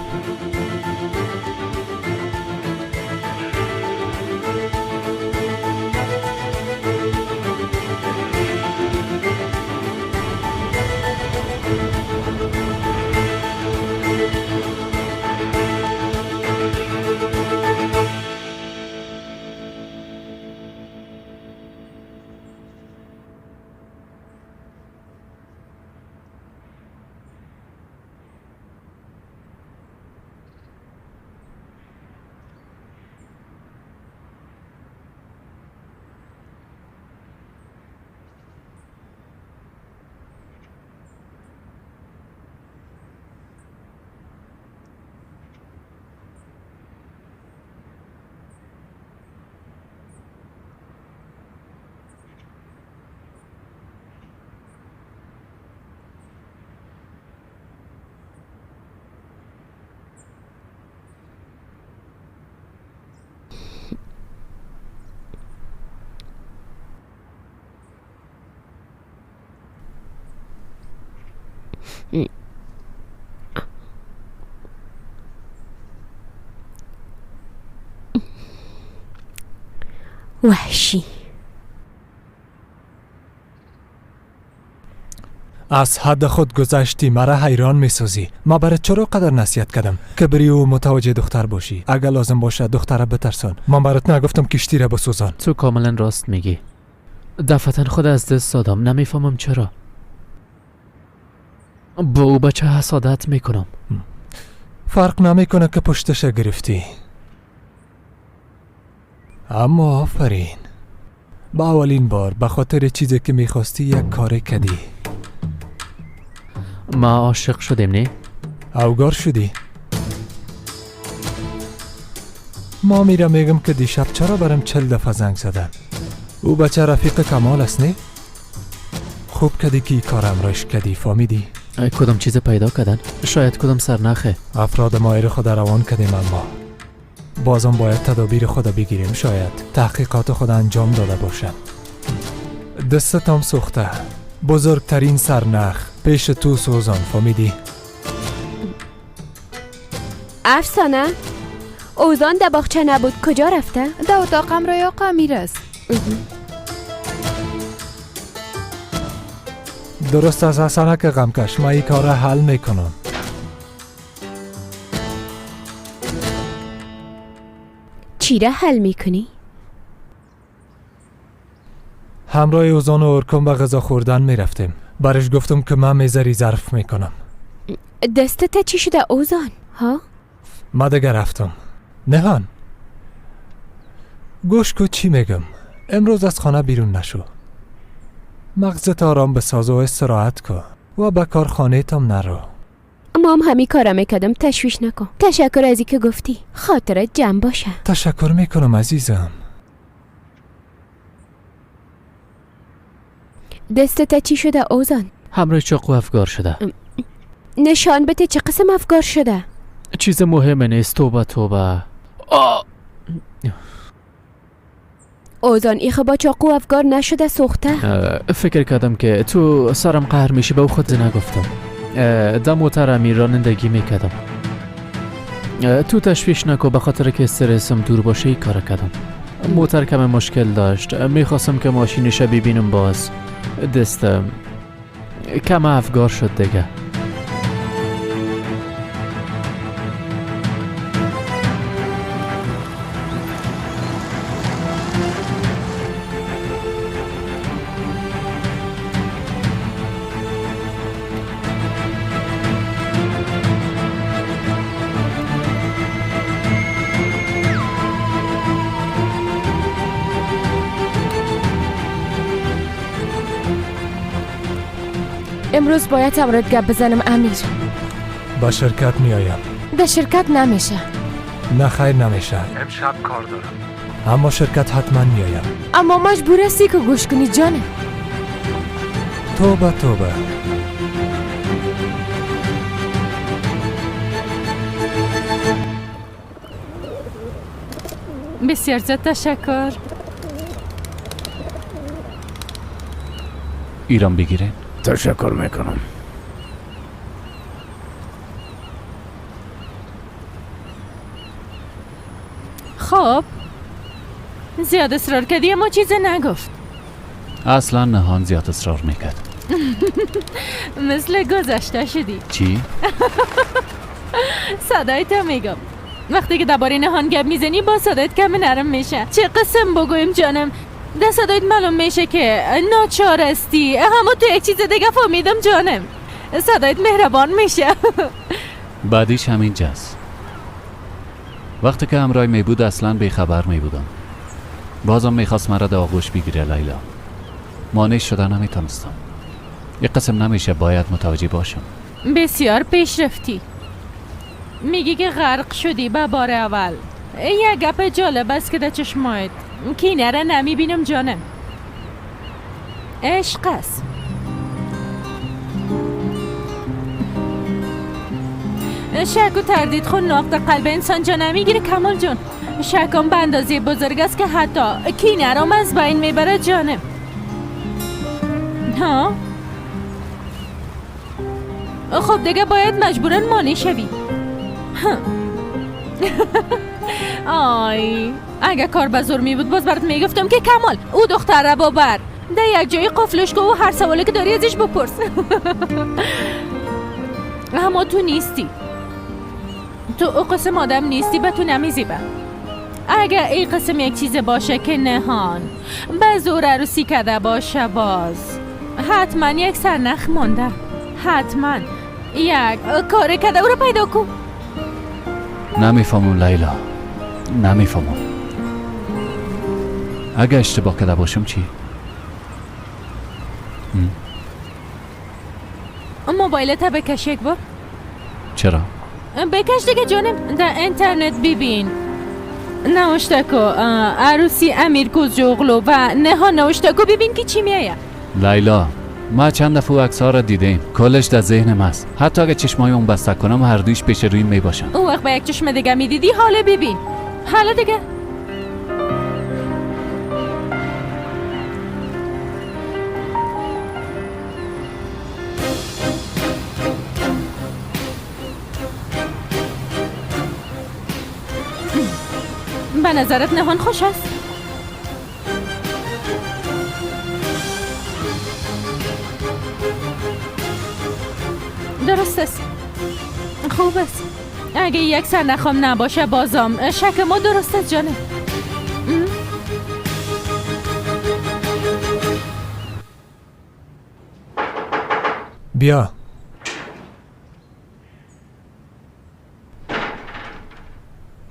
وحشی از حد خود گذشتی، مرا حیران میسازی. ما برای چرا قدر نصیحت کردم که بری و متوجه دختر باشی؟ اگر لازم باشه دختر بترسان. من برات نگفتم کشتی را بسوزان. تو کاملا راست میگی. دفعتا خود از دست دادم، نمیفهمم چرا. با او بچه حسادت میکنم. فرق نمیکنه که پشتش گرفتی. اما آفرین، با اولین بار به خاطر چیزی که میخواستی یک کار کردی. ما عاشق شدیم نه؟ اوگار شدی. ما میرم میگم که دیشب چرا برم 40 دفعه زنگ زدن. او بچه رفیق کمال است نه؟ خوب کدی که کار امرایش کدی، فهمیدی؟ کدام چیز پیدا کردن؟ شاید کدام سرنخه. افراد ماهر خود روان کردیم، اما بازم باید تدابیر خود بگیریم. شاید تحقیقات خود انجام داده باشم. دستتم سوخته. بزرگترین سرنخ پیش تو سوزان، فهمیدی؟ افسانه، اوزان در باغچه نبود، کجا رفته؟ در اتاقم رای آقا امیر است. درست از حسنک غمکش، من این کار حل میکنم. چی را حل میکنی؟ همراه اوزان و ارکم به غذا خوردن میرفتیم. برش گفتم که من میزری ظرف میکنم. دستت چی شده اوزان؟ ها؟ ما دیگه رفتم. نهان گوش کو چی میگم. امروز از خانه بیرون نشو. مغزت آرام بساز و استراحت کن و به کارخانه تام نرو. ما هم همی کارا میکردم، تشویش نکن. تشکر از که گفتی، خاطرت جمع باشه. تشکر میکنم عزیزم. دستت چی شده اوزان؟ همراه چاقو افگار شده. نشان بده چه قسم افگار شده. چیز مهم نیست. توبه توبه. اوزان ایخه با چاقو افگار نشده، سوخته. فکر کردم که تو سرم قهر میشی، به او خود نگفتم. در موتر امیر رانندگی میکردم. تو تشویش نکو، به خاطر که استرسم دور باشه ای کار کردم. موتر کم مشکل داشت، میخواستم که ماشینش ببینم. باز دستم کم افگار شد دیگه. امروز باید امرت گپ بزنم امیر. با شرکت میایم. در شرکت نمیشه. نه خیر نمیشه، امشب کار دارم. اما شرکت حتما میایم. اما مجبور هستی که گوش کنی جانم. توبه توبه. بسیار زیاد تشکر. ایران بگیره. تشکر میکنم. خب زیاد اصرار کردی اما چیزی نگفت. اصلا نهان زیاد اصرار میکرد. مثل گذشته شدی. چی؟ صدای تو میگم. وقتی که درباره نهان گپ میزنی با صدایت کم نرم میشه. چه قسم بگویم جانم، در صدایت معلوم میشه که ناچار هستی. اما تو یک چیز دیگه فهمیدم جانم، صدایت مهربان میشه. بعدیش همینجاست. وقتی که همراه می بود اصلا بیخبر می بودم. بازم میخواست مرا در آغوش بگیره لیلا. مانع شده نمیتونستم. یک قسم نمیشه، باید متوجه باشم. بسیار پیش رفتی. میگی که غرق شدی به بار اول. یک گپ جالب است که در چشمایت کینه را نمیبینم جانم. عشق است. شک و تردید خون نقد قلب انسان جا نمیگیره کمال جان. شکم به اندازه بزرگ است که حتی کینه را از بین میبره جانم. ها؟ خب دیگه باید مجبورا مانع شوی. آی اگه کار به زور می بود باز برات میگفتم که کمال او دختر را ببر در یک جایی قفلش کن و هر سوالی که داری ازش بپرس. اما تو نیستی، تو او قسم آدم نیستی، به تو نمیزیبه. اگه این قسم یک چیز باشه که نهان به زور عروسی کرده باشه، باز حتما یک سرنخ مانده، حتما یک کار کرده، او رو پیدا کن. نمیفهمم لیلا، نمیفهمم. اگه اشتباه کرده باشم چی؟ موبایلت بکش یک بار. چرا؟ بکش دیگه جانم، در اینترنت ببین. نوشته کو عروسی امیر کوزجوغلو و نهان نوشته کو، ببین که چی میایه. لیلا ما چند دفعه عکس‌ها را دیدیم، کلش در ذهنم است. حتی اگه چشمایم بسته کنم هر دویش پیش رویم میباشن. اون وقت با یک چشم دیگه میدیدی. حالا ببین، حالا دیگه به نظرت نهان خوش است؟ درست است، خوب است. اگه یک سرنخم نباشه بازم شک ما درست است جانه. بیا.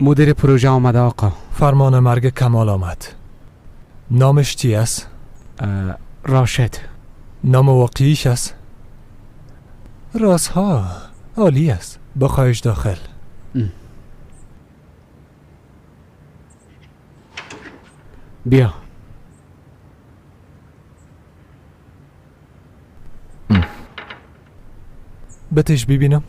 مدیر پروژه آمده آقا. فرمان مرگ کمال آمد. نامش چی است؟ راشد. نام واقعیش است؟ رازها عالی است. با خواهش داخل. بیا. بتش ببینم.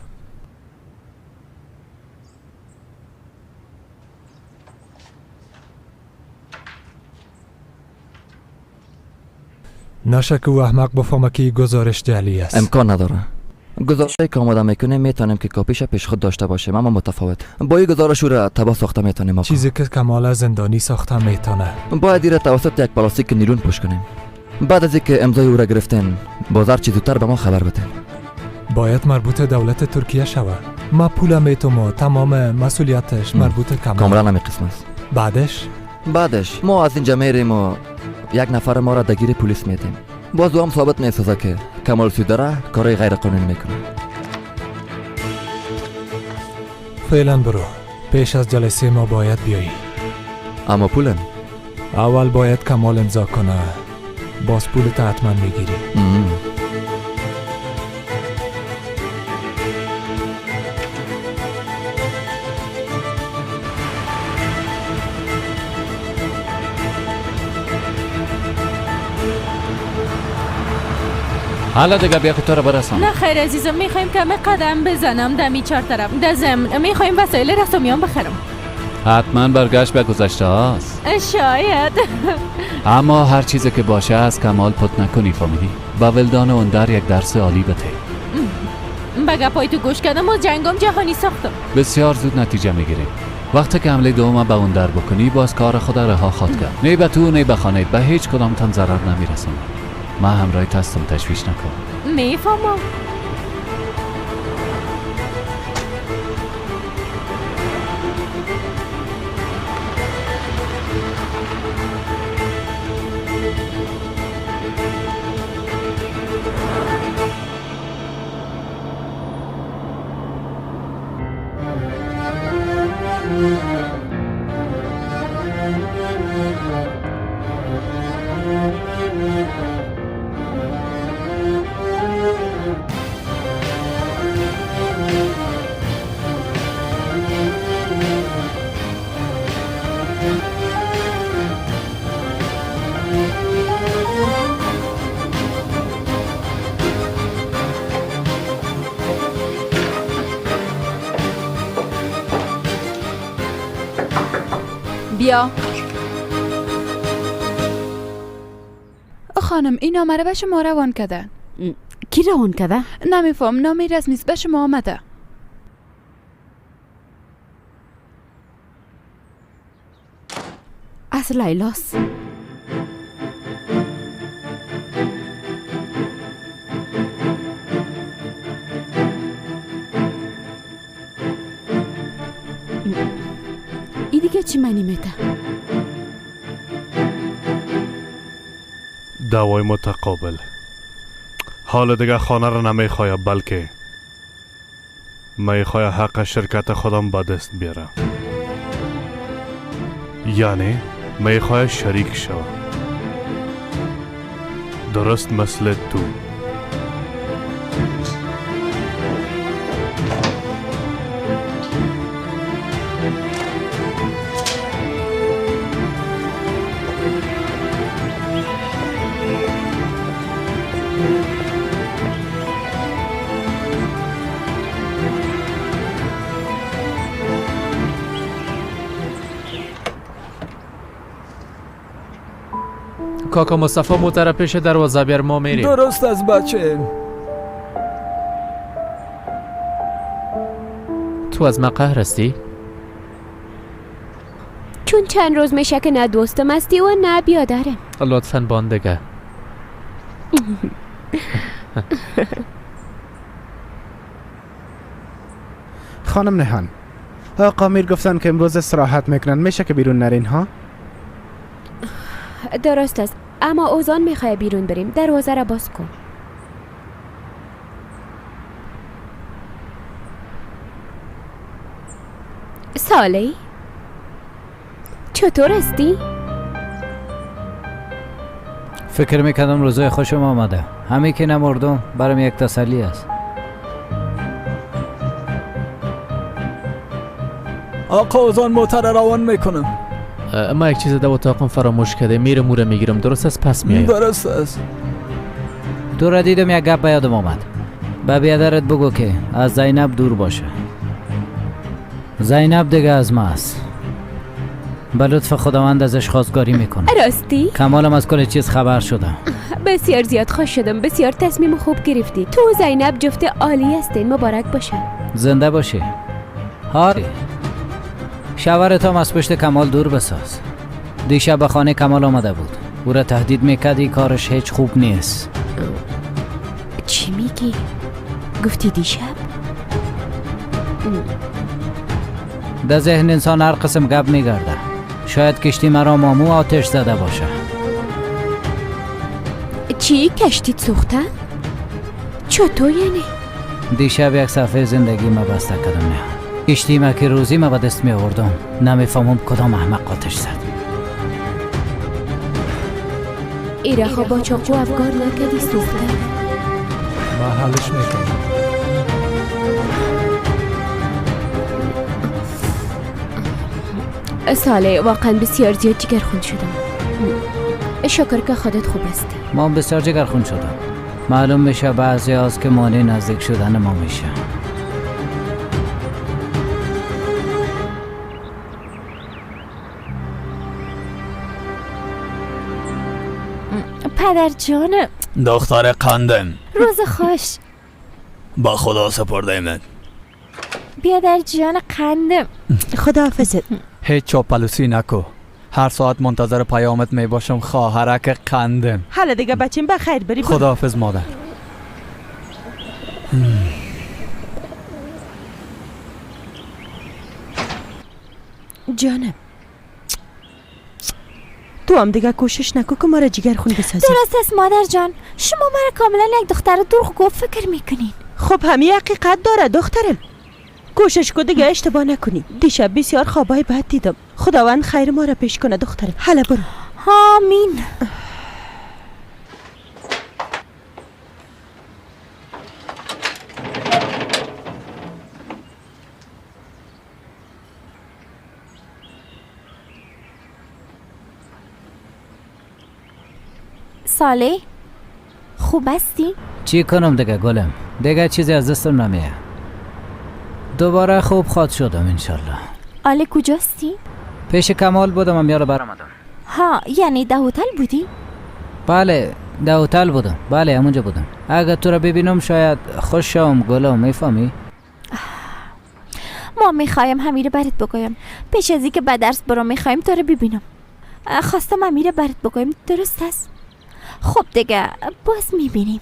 نشه که او احمق بفهمه که گزارش جعلی است. امکان نداره. گزارشی که آماده میکنیم میتونیم که کاپیش پیش خود داشته باشیم، اما متفاوت. با این گزارش او را تباه ساخته میتونیم آقا. چیزی که کمال زندانی ساخته میتونه. باید این را توسط یک پلاستیک نیلون پوش کنیم. بعد از اینکه امضای او را گرفتن، بازار چیز زودتر به ما خبر بده. باید مربوط دولت ترکیه شود. ما پول میتم و تمام مسئولیتش مربوط کمال. کاملا همین قسم است. بعدش ما از اینجا میریم و یک نفر ما را درگیر پلیس میدیم. باز او هم ثابت میسازه که کمال سودره کارای غیر قانونی میکنه. فعلا برو. پیش از جلسه ما باید بیایی. اما پولم اول باید کمال امضا کنه. باز پول تا حتما میگیری. حالا دیگه بیا که تو رو برسانم. نه خیر عزیزم، میخوایم کمی قدم بزنم دمی چهار طرف. در ضمن میخوایم وسایل رسامیان بخرم. حتما برگشت به گذشته هاست. شاید. اما هر چیزی که باشه از کمال پت نکنی، فهمیدی؟ با ولدان اون یک درس عالی بده. به گپای تو گوش کردم و جنگم جهانی ساختم. بسیار زود نتیجه میگیریم. وقتی که حمله دوم به اون در بکنی، باز کار خود رها خواد کرد. نه به تو نه به خانه، به هیچ کدامتان ضرر نمیرسانم. من همراه هستم، تشویش نکن. میفهمم. بیا خانم، این نامه را به شما روان کرده. کی روان کرده؟ نمیفهم، نامه رسمی به شما آمده. از لیلاست. ای دیگه چی معنی میده؟ دعوای متقابل. حال دیگه خانه را نمیخواه، بلکه میخواه حق شرکت خودم به دست بیارم. یعنی میخواه شریک شوم، درست مثل تو. کاکا مصطفی موتر پیش دروازه بیار، ما میریم. درست از بچه. تو از من قهر هستی؟ چون چند روز میشه که نه دوستم هستی و نه بیادرم. لطفاً باندگه. خانم نهان، آقا میر گفتن که امروز استراحت میکنن، میشه که بیرون نرین ها؟ درست است، اما اوزان میخوای بیرون بریم. دروازه را باز کن. سالی چطور هستی؟ فکر میکردم روزای خوشم آمده. همه که نمردم برام یک تسلی است. آقا اوزان موتر روان میکنم. ما یک چیز در اتاقم فراموش کرده، میرم او را میگیرم. درست است؟ پس میایم. درست است. تو را دیدم یک گپ به یادم آمد. به بیادرت بگو که از زینب دور باشه. زینب دیگه از ما است. به لطف خداوند ازش خواستگاری میکنم. راستی؟ کمالم از کل چیز خبر شده. بسیار زیاد خوش شدم. بسیار تصمیم خوب گرفتی. تو و زینب جفت عالی هستین. مبارک باشه. زنده باشی. هاری شوهرت هم از پشت کمال دور بساز. دیشب به خانه کمال آمده بود. او را تهدید میکردی، کارش هیچ خوب نیست. چی میگی؟ گفتی دیشب؟ در ذهن انسان هر قسم گپ میگرده. شاید کشتی مرا مامو آتش زده باشه. چی؟ کشتی سوخته؟ چطور یعنی؟ دیشب یک صفحه زندگی ما بسته کردم. نه کشتی ما که روزی ما به دست می آوردم، نمیفهمم کدام احمق آتش زد. ایره خب با چاقو افکار نکردی سوخته؟ ما حلش میکنم. ساله واقعا بسیار زیاد جگرخون شدم. شکر که خودت خوب است. ما بسیار جگرخون شدم. معلوم میشه بعضی از که مانع نزدیک شدن ما میشه. پدر جانم. دختر قندم. روز خوش. با خدا سپردیمت. بیادر جان قندم. خداحافظت. هیچ چاپلوسی نکو. هر ساعت منتظر پیامت می باشم خواهرک قندم. حالا دیگه بچیم بخیر بری. خداحافظ مادر. جانم تو هم دیگه کوشش نکو که مرا جگر خون بسازی. درست است مادر جان، شما مرا کاملا یک دختر دروغگو فکر میکنین. خب همین حقیقت داره دخترم. کوشش کو دیگه اشتباه نکنی. دیشب بسیار خوابای بد دیدم. خداوند خیر ما را پیش کنه دخترم. حالا برو. آمین. ساله خوب هستی؟ چی کنم دیگه گلم، دیگه چیزی از دستم نمیه. دوباره خوب خواد شدم انشالله. آله کجاستی؟ پیش کمال بودم، هم یارو برآمدم. ها یعنی ده هتل بودی؟ بله ده هتل بودم، بله همونجا بودم. اگه تو را ببینم شاید خوش شوم گلم، میفهمی؟ ما میخوایم همیره برات بگویم. پیش از اینکه به درس برو میخوایم تو رو ببینم. خواستم همیره برات بگویم. درست است؟ خب دیگه باز میبینیم.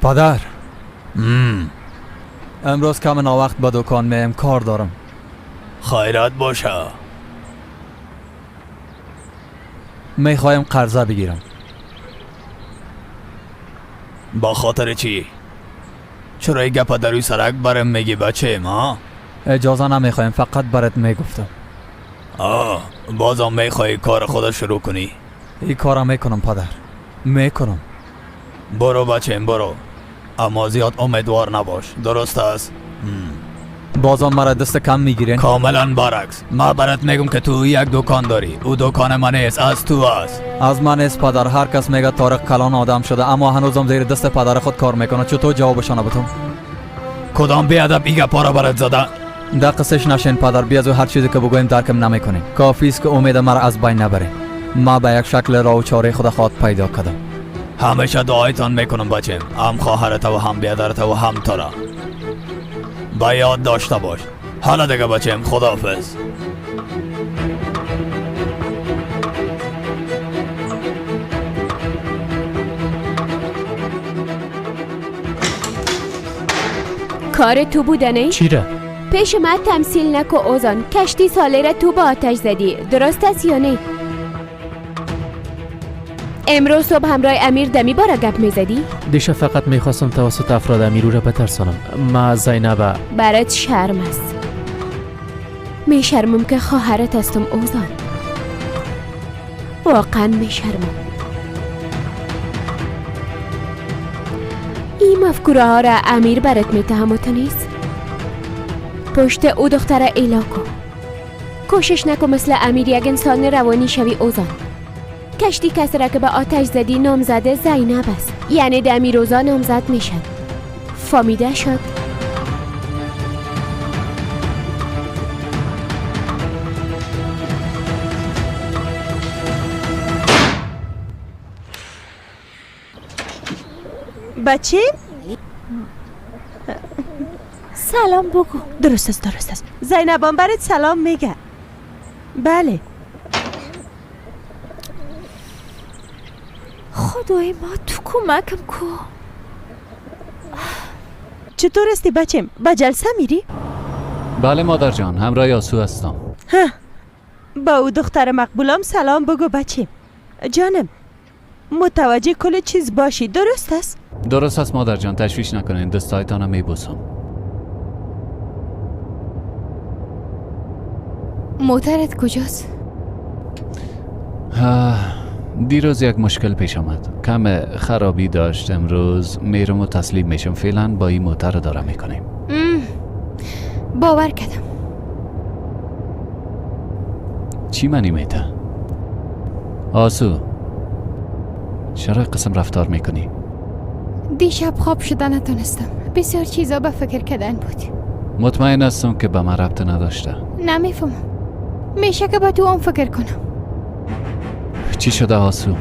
پدر امروز کم ناوقت به دکان میم، کار دارم. خیرات باشه. میخوایم قرضه بگیرم. با خاطر چی؟ چرا این گپا در روی سرک برم میگی بچه ما؟ اجازه نمیخوایم، فقط برات میگفتم. آه بازم میخوای کار خود شروع کنی؟ این کارم میکنم پدر، میکنم. برو بچه برو، اما زیاد امیدوار نباش، درست است؟ بازم مرا دست کم میگیرین؟ کاملا برعکس. ما برات میگم که تو یک دکان داری، او دکان من نیست، از تو است. از من نیست پدر. هر کس میگه طارق کلان آدم شده، اما هنوزم زیر دست پدر خود کار میکنه. چطور جوابشان بدم؟ کدام بیادب ایگه پارا برات زده؟ در قصهش نشین پدر، بیا از هر چیزی که بگویم درکم نمیکنین. کافی است که امید مرا از بین نبرین. ما به یک شکل راه و چاره خود خواهد پیدا کردم. همیشه دعایتان میکنم بچیم، هم خواهرت و هم بیادرت و هم تو را با یاد داشته باش. حالا دیگه بچیم، خداحافظ. کار تو بوده نه؟ چی را؟ پیش من تمثیل نکو اوزان، کشتی ساله را تو با آتش زدی، درست است یا نه؟ امروز صبح همراه امیر دمی بارا گپ میزدی؟ دیشب فقط میخواستم توسط افراد امیر او را بترسانم. ما زینب برات شرم است. میشرمم که خواهرت هستم اوزان، واقعا میشرمم. این مفکوره ها را امیر برات میتهم و تو نیست. پشت او دختر ایلا کن. کوشش نکن مثل امیر یک انسان روانی شوی اوزان. کشتی کسی را که به آتش زدی نامزد زینب است، یعنی دمی روزا نامزد میشن. فامیده شد؟ بچه سلام بگو. درست است درست است. زینبان برات سلام میگه. بله. خدای ما تو کمکم کو. چطور هستی بچم؟ با جلسه میری؟ بله مادر جان، همراه آسو هستم. ها. با او دختر مقبولم سلام بگو بچم. جانم متوجه کل چیز باشی، درست است؟ درست است مادر جان، تشویش نکنین، دستایتانم میبوسم. موترت کجاست؟ دیروز یک مشکل پیش آمد، کم خرابی داشت. امروز میرم و تسلیم میشم. فعلا با این موتر داره میکنیم. باور کردم. چی منی میته؟ آسو چرا قسم رفتار میکنی؟ دیشب خواب شده نتونستم، بسیار چیزا به فکر کردن بود. مطمئن هستم که به من ربط نداشته. نمیفهمم، میشه که به تو هم فکر کنم. چی شده آسو؟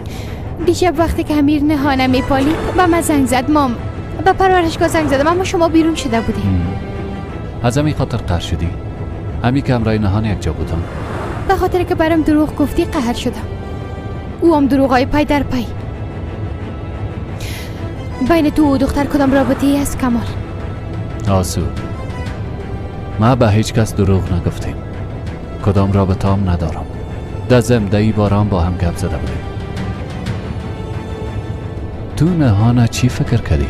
دیشب وقتی که امیر نهانه میپالید به من زنگ زد. مام به پرورشگاه زنگ زدم اما شما بیرون شده بودی. از همین خاطر قهر شدی؟ همین که همراه نهان یک جا بودم. به خاطر که برام دروغ گفتی قهر شدم. او هم دروغای پی در پی. بین تو و دختر کدام رابطه ای است کمال؟ آسو ما به هیچ کس دروغ نگفتیم، کدام رابطه هم ندارم. در زمده باران با هم گپ زده بودیم. تو نهانه چی فکر کردی؟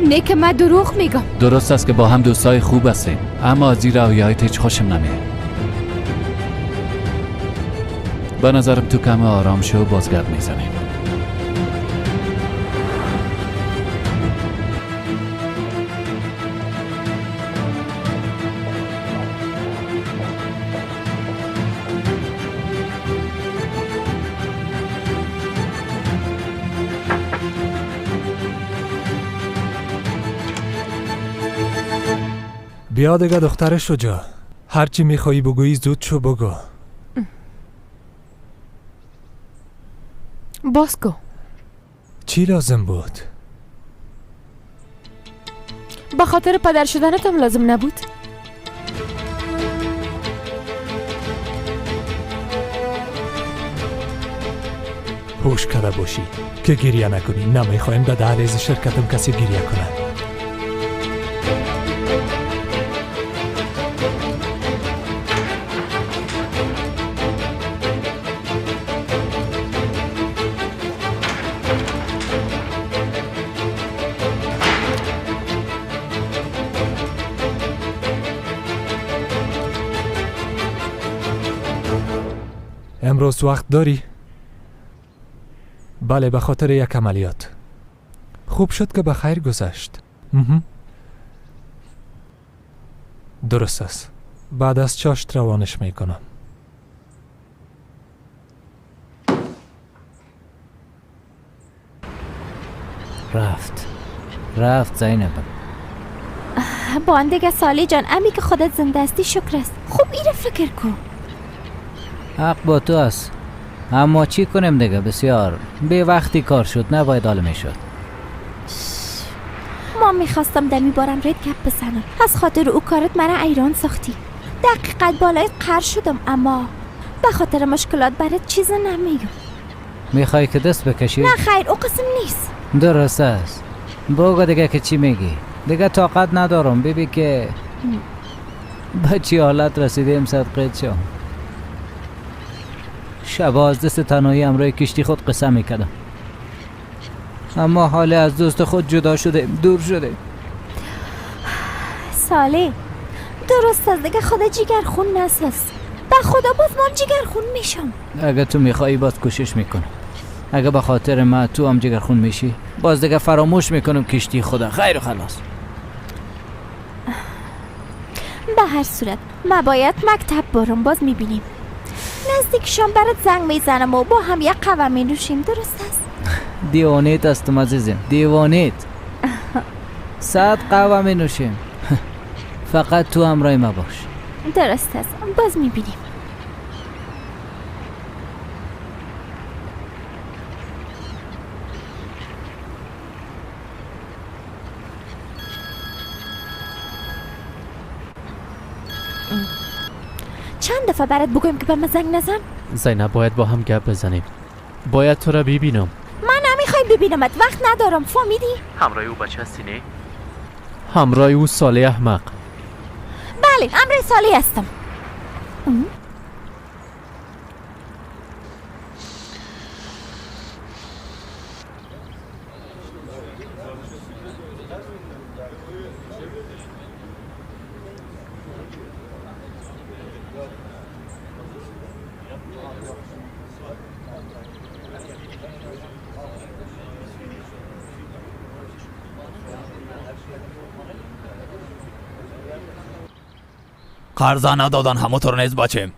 نه که من دروغ میگم. درست است که با هم دوستای خوب هستیم، اما از این رویایت هیچ خوشم نمیاد. به نظرم تو کم آرام شو، باز گپ میزنیم. بیا دیگه دختر شجاع، هرچی میخوایی بگویی زود شو بگو. باز کو. چی لازم بود؟ به خاطر پدر شدنتم لازم نبود؟ هوش کرده باشی که گریه نکنی. نمیخوایم در دهلیز شرکتم کسی گریه کنه. امروز وقت داری؟ بله، به خاطر یک عملیات. خوب شد که به خیر گذشت. درست است. بعد از چاشت روانش میکنم. رفت زینب. با آن دیگه سالی جان، امی که خودت زنده هستی شکر است. خوب ایره فکر کن. حق با تو است. اما چی کنیم دیگه، بسیار به وقتی کار شد، نباید حال میشد. ما میخواستم دمی بارم رد گپ بزنم، از خاطر او کارت مرا ایران ساختی. دقیقا بالای قر شدم، اما به خاطر مشکلات برات چیز نمیگم. میخوای که دست بکشی؟ نه خیر، او قسم نیست. درست است، بگو دیگه که چی میگی. دیگه طاقت ندارم. ببین که به چی حالت رسیدیم. صدقه شو. شب از دست تنهایی همراه کشتی خود قصه میکردم، اما حال از دوست خود جدا شده، دور شده. ساله درست از دیگه خدا جیگر خون نساز. به خدا باز من جیگر خون میشم. اگه تو میخوایی باز کوشش میکنم. اگه به خاطر من تو هم جیگر خون میشی، باز دیگه فراموش میکنم کشتی خدا. خیر و خلاص. به هر صورت ما باید مکتب برم، باز میبینیم. نزدیک شام برات زنگ میزنم و با هم یک قهوه مینوشیم. درست است؟ دیوانیت هستم عزیزم، دیوانیت. 100 قهوه مینوشیم، فقط تو همراه ما باش. درست است، باز میبینیم. چند دفعه برات بگویم که به من زنگ نزن؟ زینب باید با هم گپ بزنیم، باید تو را ببینم. من نمیخوایم ببینمت، وقت ندارم، فهمیدی؟ همراه او بچه هستی نه؟ همراه او ساله احمق. بله، همراه ساله هستم. قرضه ندادن همونطور نیست بچیم.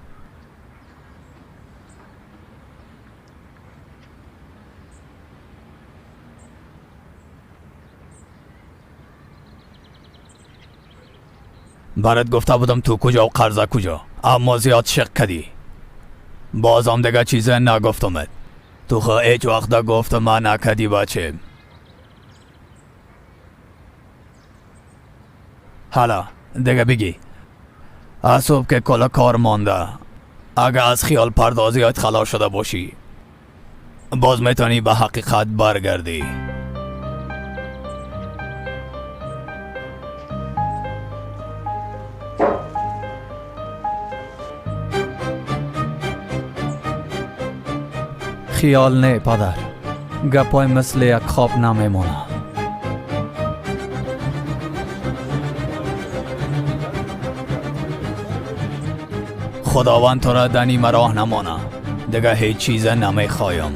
برات گفته بودم تو کجا و قرضه کجا، اما زیاد شک کردی. بازم دیگه چیز نگفتمت. تو خو هیچ وقت گفت من نکردی بچیم. حالا دیگه بگی از صبح که کلا کار مانده، اگه از خیال پردازیات خلاص شده باشی باز میتونی به حقیقت برگردی. خیال نه پدر، گپای مثل یک خواب نمیمونه. خداوند تو را دنی مراه نمانه، دیگه هیچ چیز نمیخوایم.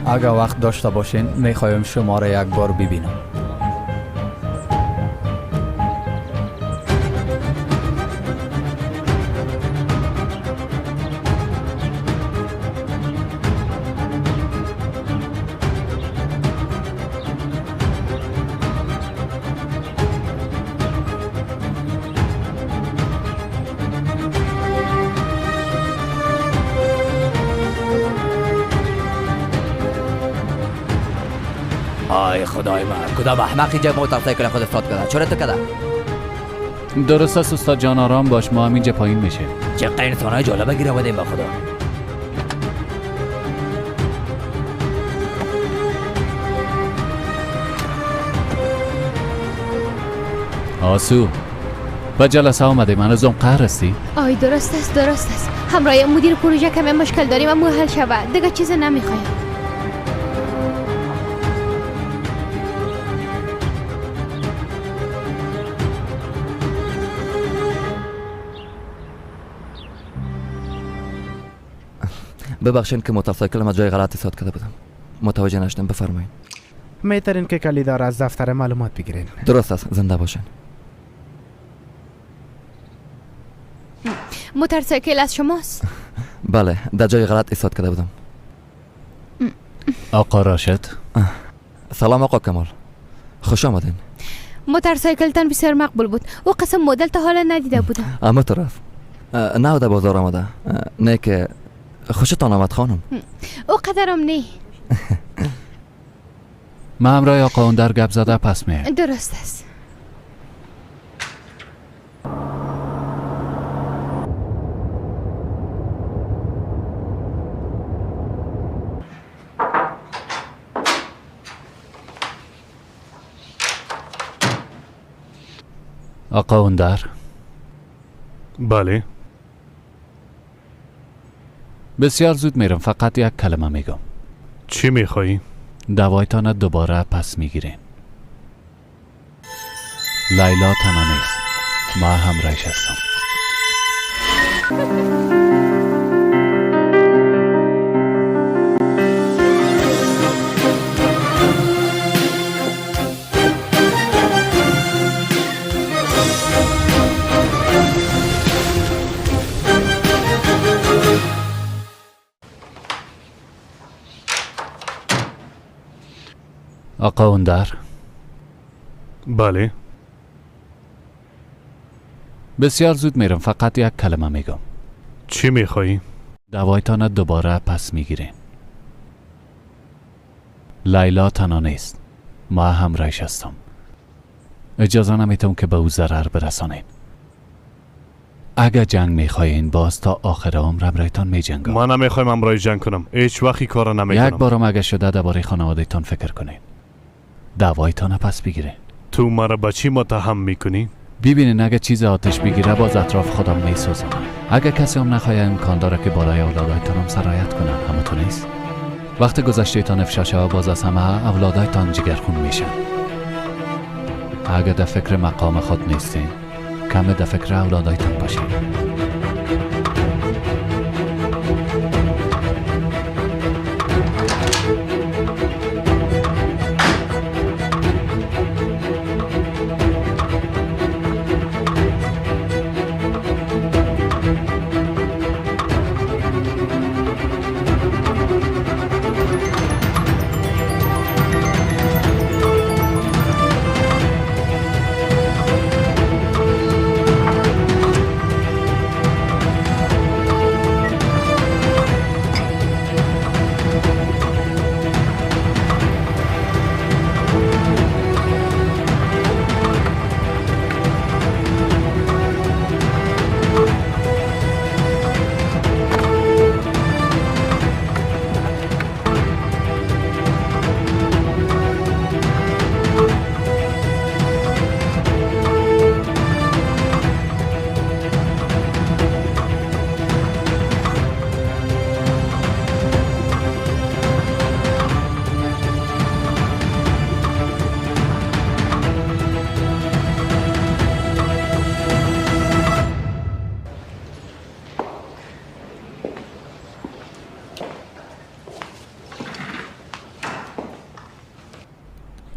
اگه وقت داشته باشین میخوایم شما را یک بار ببینم. آی خدای من، کدام احمق اینجا موتورسیکل خود استاد کرده؟ چرا تو کرده؟ درست است استاد جان، آرام باش، ما هم اینجا پایین میشیم. چه انسانای جالبه گیر آمدیم به خدا. آسو به جلسه آمده، من از اون قهر هستی؟ آی درست است، درست است. همراه مدیر پروژه کمی مشکل داریم اما حل شود، دیگه چیز نمیخوایم. ببخشید که موتورسیکل ما جای غلط ایستاد کرده بودم، متوجه نشدم. بفرمایید. میتونین که کلیدار از دفتر معلومات بگیرین. درست است، زنده باشین. موتورسیکل از شماست؟ بله، در جای غلط ایستاد کرده بودم. آقا راشد. سلام آقا کمال، خوش آمدین. موتورسایکلتان بسیار مقبول بود. او قسم مدل تا حالا ندیده بودم. اما طرف نه در بازار آمده. نه که خوشتان آمد خانم. او قدرم نه. من همراه آقا اندر گپ زده پس میایم. درست است. آقا اندر. بله. بسیار زود میرم، فقط یک کلمه میگم. چی میخوایی؟ دوایتان دوباره پس میگیرین. لیلا تنها نیست، ما همراهش هستم. آقا اندر. بله. بسیار زود میرم، فقط یک کلمه میگم. چی میخوایی؟ دوایتان دوباره پس میگیرین. لیلا تنها نیست، ما همراهش هستم. اجازه نمیتم که به او ضرر برسانین. اگه جنگ میخواین باز تا آخر عمر همراهتان میجنگم. من نمیخوایم همراه جنگ کنم، هیچ وقتی کارو نمیکنم. یک بارم اگه شده درباره خانوادهتان فکر کنین. دوایتان پس بگیرین. تو مرا به چی متهم میکنی؟ ببینین اگه چیز آتش بگیره باز اطراف خودم میسوزم. اگه کسی هم نخواه امکان داره که بالای اولادایتان هم سرایت کنه، اما تو نیست. وقت گذشتهتان افشا شوه باز از همه اولادایتان جگرخون میشن. اگه در فکر مقام خود نیستین، کم در فکر اولادایتان باشین.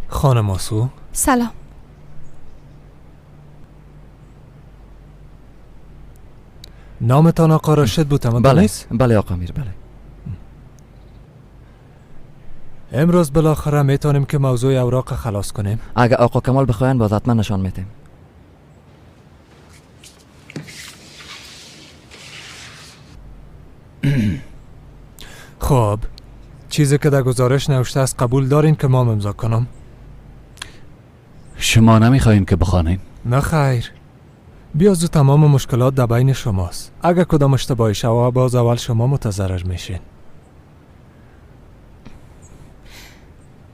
خانم آسو. سلام. نامتان آقا راشد بود؟ بله بله آقا امیر، بله. امروز بالاخره میتونیم که موضوع اوراق خلاص کنیم. اگه آقا کمال بخواین باز حتما نشان میدیم. خب چیزی که در گزارش نوشته است قبول دارین که ما امضا کنم؟ شما نمیخواین که بخوانین؟ نه خیر. بیازو تمام مشکلات در بین شماست. اگر کدام اشتباهی شوه باز اول شما متضرر میشین.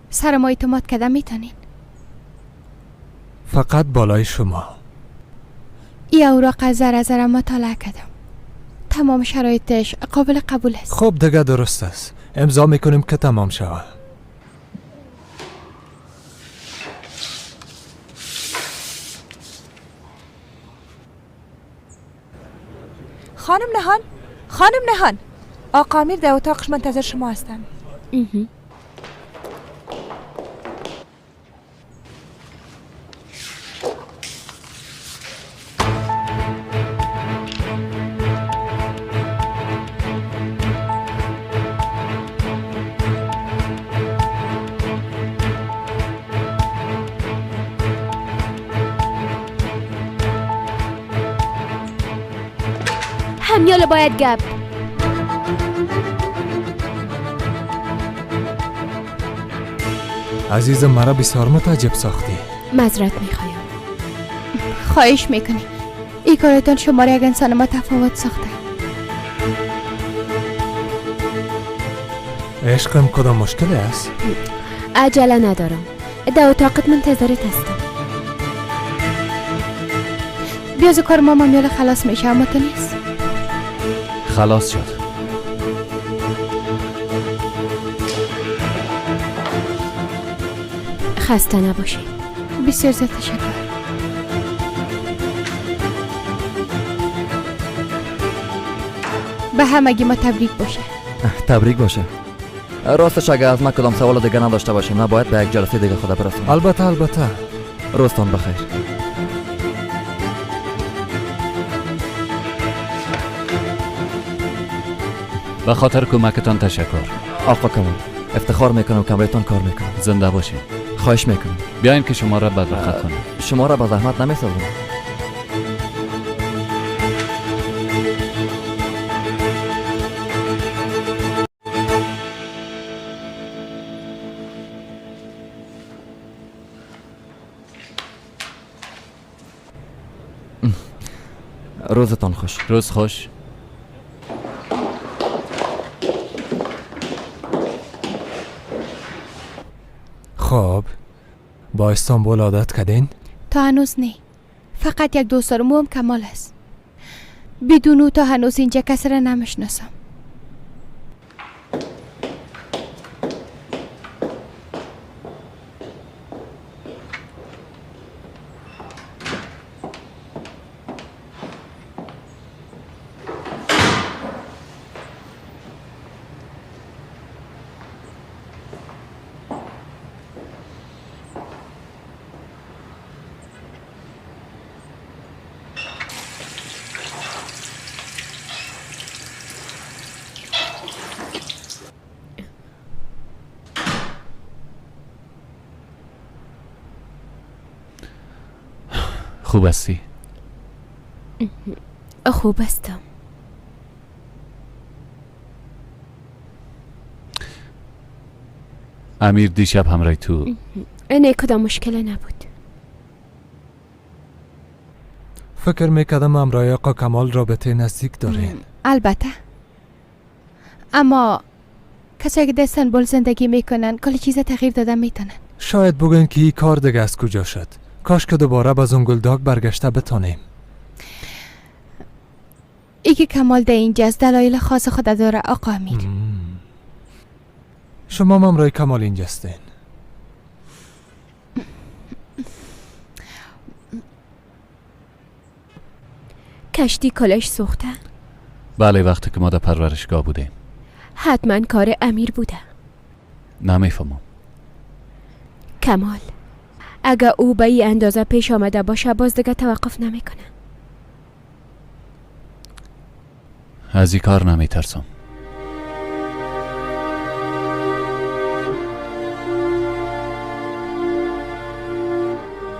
سر ما اعتماد کده میتونین؟ فقط بالای شما. ای اوراق ذره ذره مطالعه کردم. تمام شرایطش قابل قبول است. خب دیگه درست است. امضا میکنیم که تمام شوه. خانم نهان، خانم نهان، آقا امیر در اتاقش منتظر شما هستند. همیال باید گپ. عزیزم مرا بسیار متعجب ساختی. معذرت میخوایم. خواهش میکنی. این کارتان شما را یک انسان متفاوت ساخته. عشقم کدام مشکل است؟ عجله ندارم. در اتاقت منتظرت هستم. بیاز کار ماما میال خلاص میشه اما تو نیست. خلاص شد. خسته نباشی. بسیار زیاد تشکر. به همگی ما تبریک باشه. تبریک باشه. راستش اگه از من کدام سوال دیگه نداشته باشیم نه باید به یک جلسه دیگه خدا برسونم. البته البته. روزتان بخیر. به خاطر کمکتان تشکر. آقا کمال افتخار میکنم که همراهتان کار میکنم. زنده باشین. خواهش میکنم. بیاین که شما را بدبخت کنم. شما را به زحمت نمیسازم. روزتان خوش. روز خوش. خب با استانبول عادت کردین؟ تا هنوز نه. فقط یک دوست دارم، او هم کمال است. بدون او تا هنوز اینجا کسی را نمیشناسم. خوب هستی؟ خوب هستم. امیر دیشب همراه تو؟ نه کدام مشکل نبود. فکر میکردم همراه آقا کمال رابطه نزدیک دارین. البته، اما کسایی که در استانبول زندگی میکنن کلی چیز تغییر دادن میتونن. شاید بگن که این کار دیگه از کجا شد. کاش که دوباره به زنگلداک برگشته بتانیم. ای که کمال ده اینجاست دلایل خاص خود داره آقا امیر. شما همراه کمال اینجاستین. کشتی کلش سوخته؟ بله، وقتی که ما در پرورشگاه بودیم. حتما کار امیر بوده. نمیفهمم. کمال اگه او به این اندازه پیش آمده باشه باز دیگه توقف نمیکنه. از این کار نمیترسم.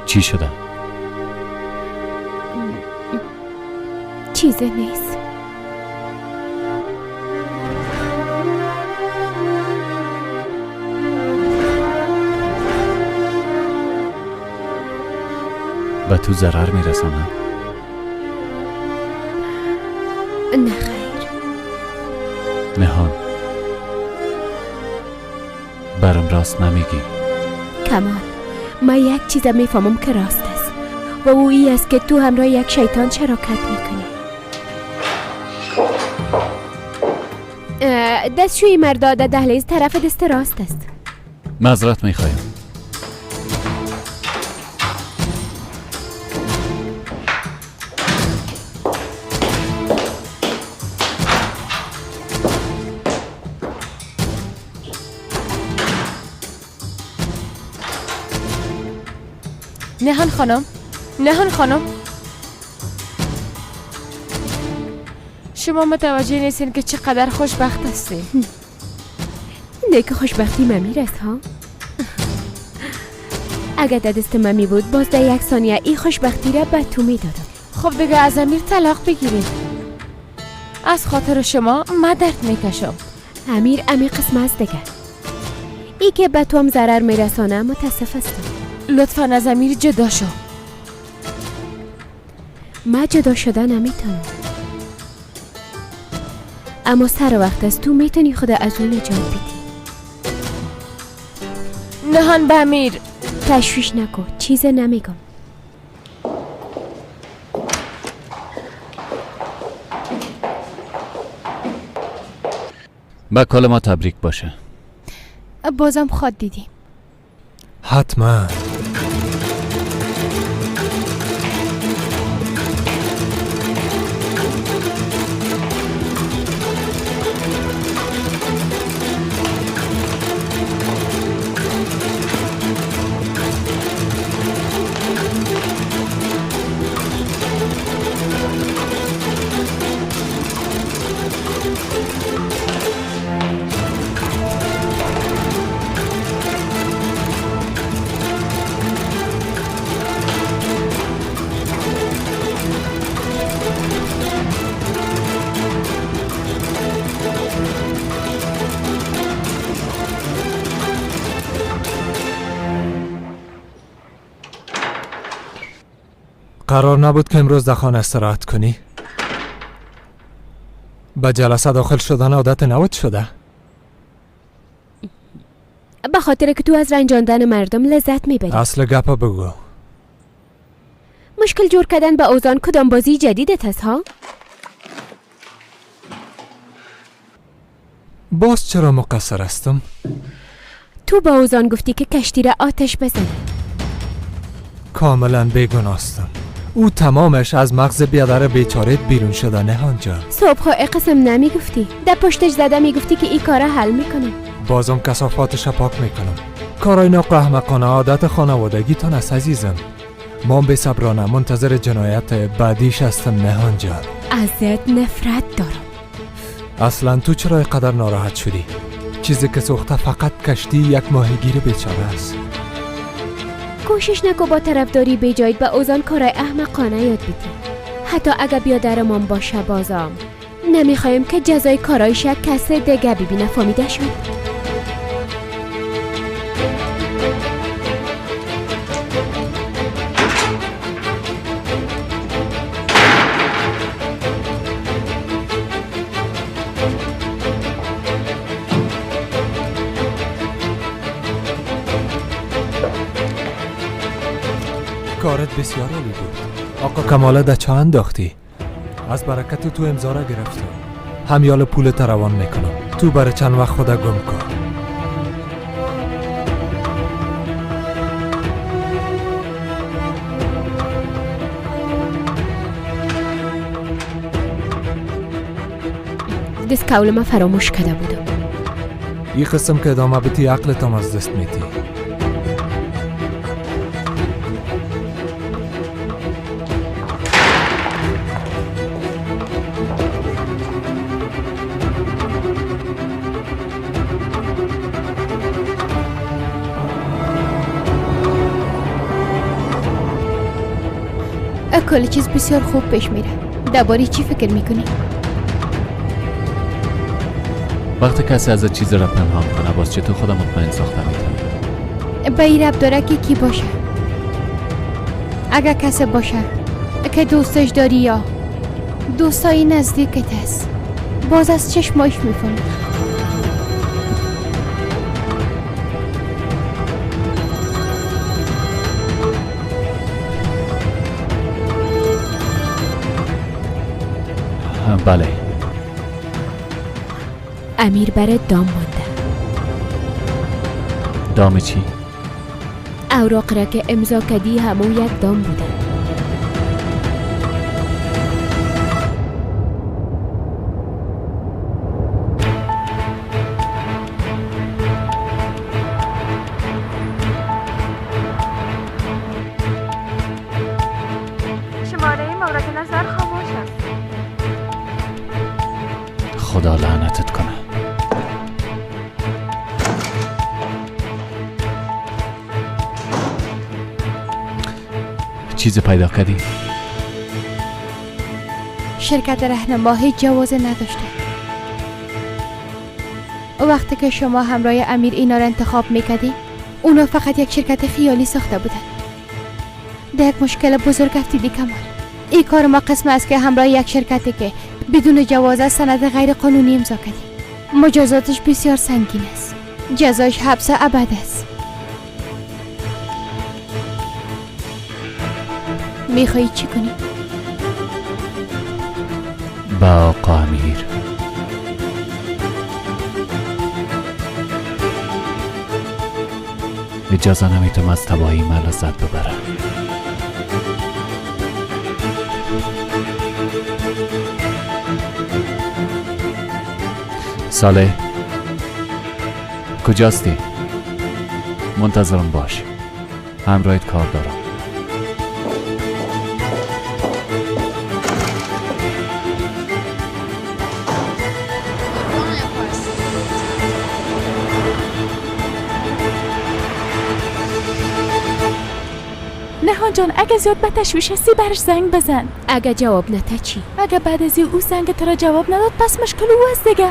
چی شده؟ چیزی نیست. به تو ضرر میرسانم؟ نه خیر. نهان برام راست نمیگی. کمال من یک چیز میفهمم که راست است و او ای است که تو همراه یک شیطان شراکت میکنی. دستشوی مردا در دهلیز طرف دست راست است. معذرت میخوایم. نهان خانم، نهان خانم، شما متوجه نیستین که چقدر خوشبخت هستی. نه که خوشبختی ممیر است ها. اگر در دست ممی بود باز در یک ثانیه این خوشبختی را به تو میدادم. خب دیگه از امیر طلاق بگیریم. از خاطر شما ما درد میکشم. امیر امی قسم است دیگه. ای که به تو هم ضرر میرسانه متاسف هستم. لطفا از امیر جدا شو. من جدا شده نمیتونم، اما سر وقت است تو میتونی خود از اون نجات بدی. نهان به امیر تشویش نکن، چیز نمیگم. به کل ما تبریک باشه. بازم خواد دیدیم. حتما. قرار نبود که امروز در خانه استراحت کنی؟ به جلسه داخل شدن عادت نبود شده؟ به خاطر که تو از رنجاندن مردم لذت میبری. اصل گپ بگو. مشکل جور کردن به اوزان کدام بازی جدیدت هست ها؟ باز چرا مقصر هستم؟ تو با اوزان گفتی که کشتی را آتش بزن. کاملا بیگناه هستم. او تمامش از مغز بیادر بیچارت بیرون شده نهان جان. صبح قسم نمیگفتی، در پشتش زده میگفتی که این کارا حل میکنه. بازم کثافاتش پاک میکنم. کارای ناق احمقانه عادت خانوادگی تان است عزیزم. ما بی صبرانه منتظر جنایت بعدیش هستم نهان جان. ازت نفرت دارم. اصلا تو چرا اینقدر ناراحت شدی؟ چیزی که سوخته فقط کشتی یک ماهیگیر بیچاره است. کوشش نکو با طرفداری بیجایت به اوزان کارای احمقانه یاد بدی. حتی اگه بیادرمان باشه بازم نمیخوایم که جزای کارایش یک کس دیگه ببینه. فهمیده شد؟ کارت بسیار عالی بود. آقا کماله در چه انداختی؟ از برکت تو امضا را گرفتم. همیال پول روان میکنم. تو برای چند وقت خود گم کن. دست کول ما فراموش کرده بودم. این قسم که ادامه بتی عقلتم از دست میتی. کل چیز بسیار خوب پیش میره. درباره چی فکر میکنی؟ وقتی کسی از چیز را پنهان کنه باز چطور خودم مطمئن ساخته میتونم؟ به این رب داره که کی باشه. اگر کسی باشه که دوستش داری یا دوستای نزدیکت هست، باز از چشماش میفهمی. بله. امیر بر دام مانده. دام چی؟ اوراق را که امضا کردی همو یک دام بوده. شماره مورد نظر خاموش است. خدا لعنتت کنه. چیز پیدا کردی؟ شرکت رهنما هیچ جواز نداشته. وقتی که شما همراه امیر اینا را انتخاب میکردی، اونا فقط یک شرکت خیالی ساخته بودن. در یک مشکل بزرگ افتیدی کمال. این کار ما قسم است که همراه یک شرکتی که بدون جواز سند غیر قانونی امضا کردی. مجازاتش بسیار سنگین است. جزاش حبس ابد است. میخوایی چی کنی؟ با آقا امیر اجازه نمیتم از تباهی من لذت ببرم. صالح کجاستی؟ منتظرم باش، همراهت کار دارم. نهان جان، اگه زیاد به تشویش هستی برش زنگ بزن. اگه جواب نده چی؟ اگه بعد از او زنگ تو را جواب نداد پس مشکل او است دیگه.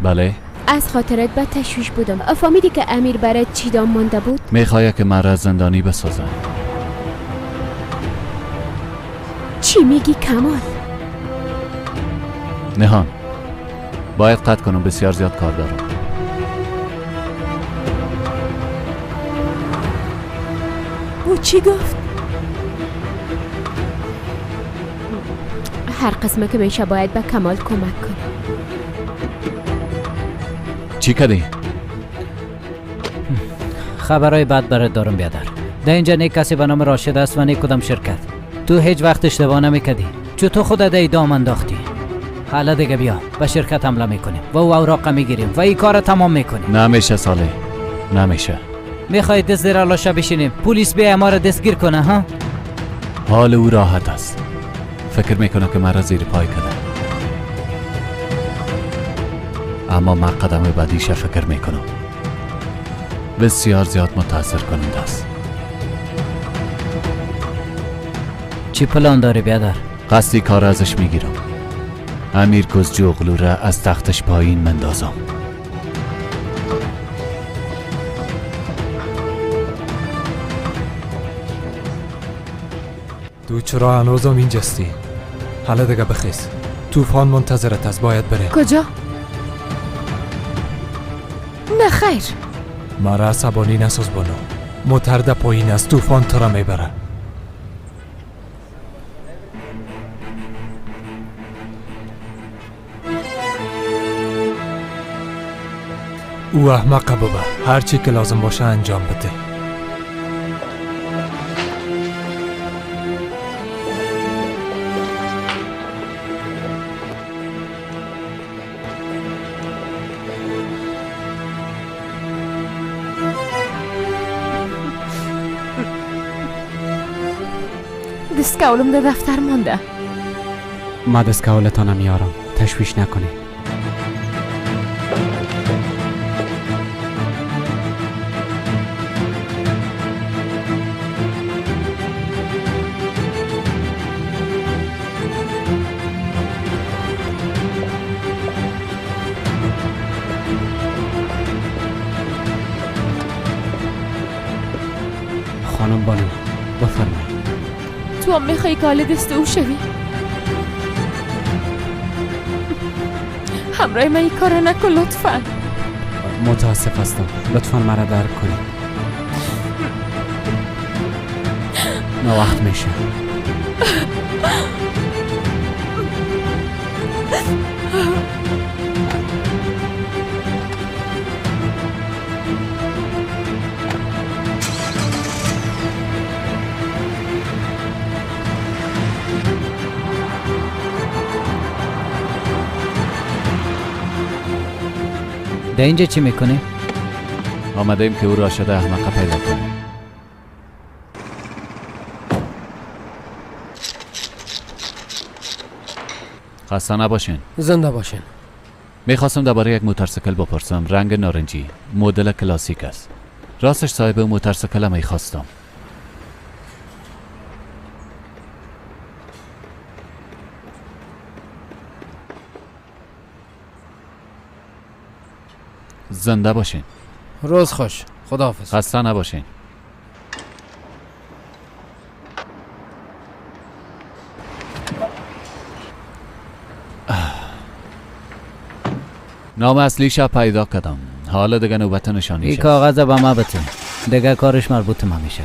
بله؟ از خاطرت به تشویش بودم. فهمیدی که امیر برات چی دام مانده بود؟ میخواد که من را زندانی بسازم. چی میگی کمال؟ نهان باید قطع کنم، بسیار زیاد کار دارم. او چی گفت؟ هر قسمه که میشه باید به کمال کمک کنم. چی کردی؟ خبرهای بد برات دارم بیادر. در اینجا نه کسی به نام راشد است و نه کدام شرکت. تو هیچ وقت اشتباه نمیکردی، چون تو خودت در دام انداختی. حالا دیگه بیا به شرکت حمله میکنیم و او اوراق میگیریم و این کار تمام میکنیم. نمیشه صالح، نمیشه. میخوای دست زیر لاشه بشینیم پلیس بیا ما را دستگیر کنه؟ ها؟ حال او راحت است، فکر میکنه که مرا زیر پای کرده، اما من قدم بعدیش فکر میکنم. بسیار زیاد متاثر کننده است. چی پلان داری بیادر؟ قصدی کار ازش میگیرم. امیر گزجوغلو را از تختش پایین مندازم. تو چرا هنوزم اینجاستی؟ حالا دیگه بخیز، طوفان منتظرت است، باید بره. کجا؟ نه خیر. مرا عصبانی نساز بانو، موتر پایین است، طوفان تو را میبره. او احمق بابا، هرچی که لازم باشه انجام بده. دستکولم در دفتر مانده. ما دستکولتانم میارم، تشویش نکنید. خانم بانو بفرمایید. تو هم میخوایی که حال دست او شوی؟ همراه من این کارو نکن لطفا. متاسف هستم، لطفا مرا درک کنید. ناوقت میشه. در اینجا چی میکنی؟ آمده ایم که او راشد احمقه پیدا کنیم. خسته نباشین. زنده باشین. میخواستم درباره یک موتورسیکل بپرسم. رنگ نارنجی، مدل کلاسیک است. راستش صاحب موتورسیکل میخواستم. زنده باشین. روز خوش. خداحافظ. خسته نباشین. نام اصلیش پیدا کردم. حالا دیگه نوبت نشانیش. این کاغذ به ما بده. دیگه کارش مربوط ما میشه.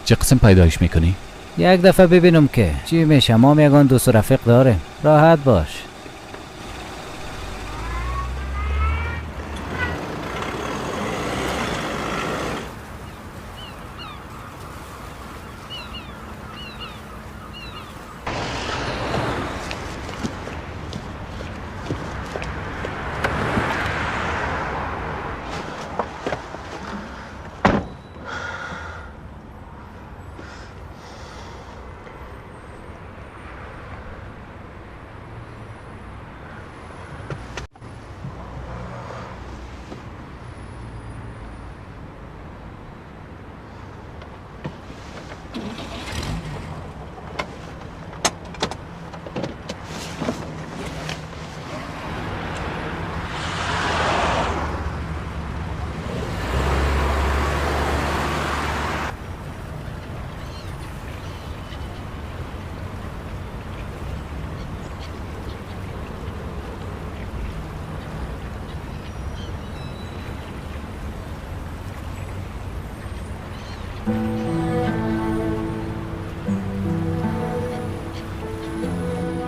چه قسم پیدایش میکنی؟ یک دفعه ببینم که چی میشه. ما یگان دوست و رفیق داریم. راحت باش.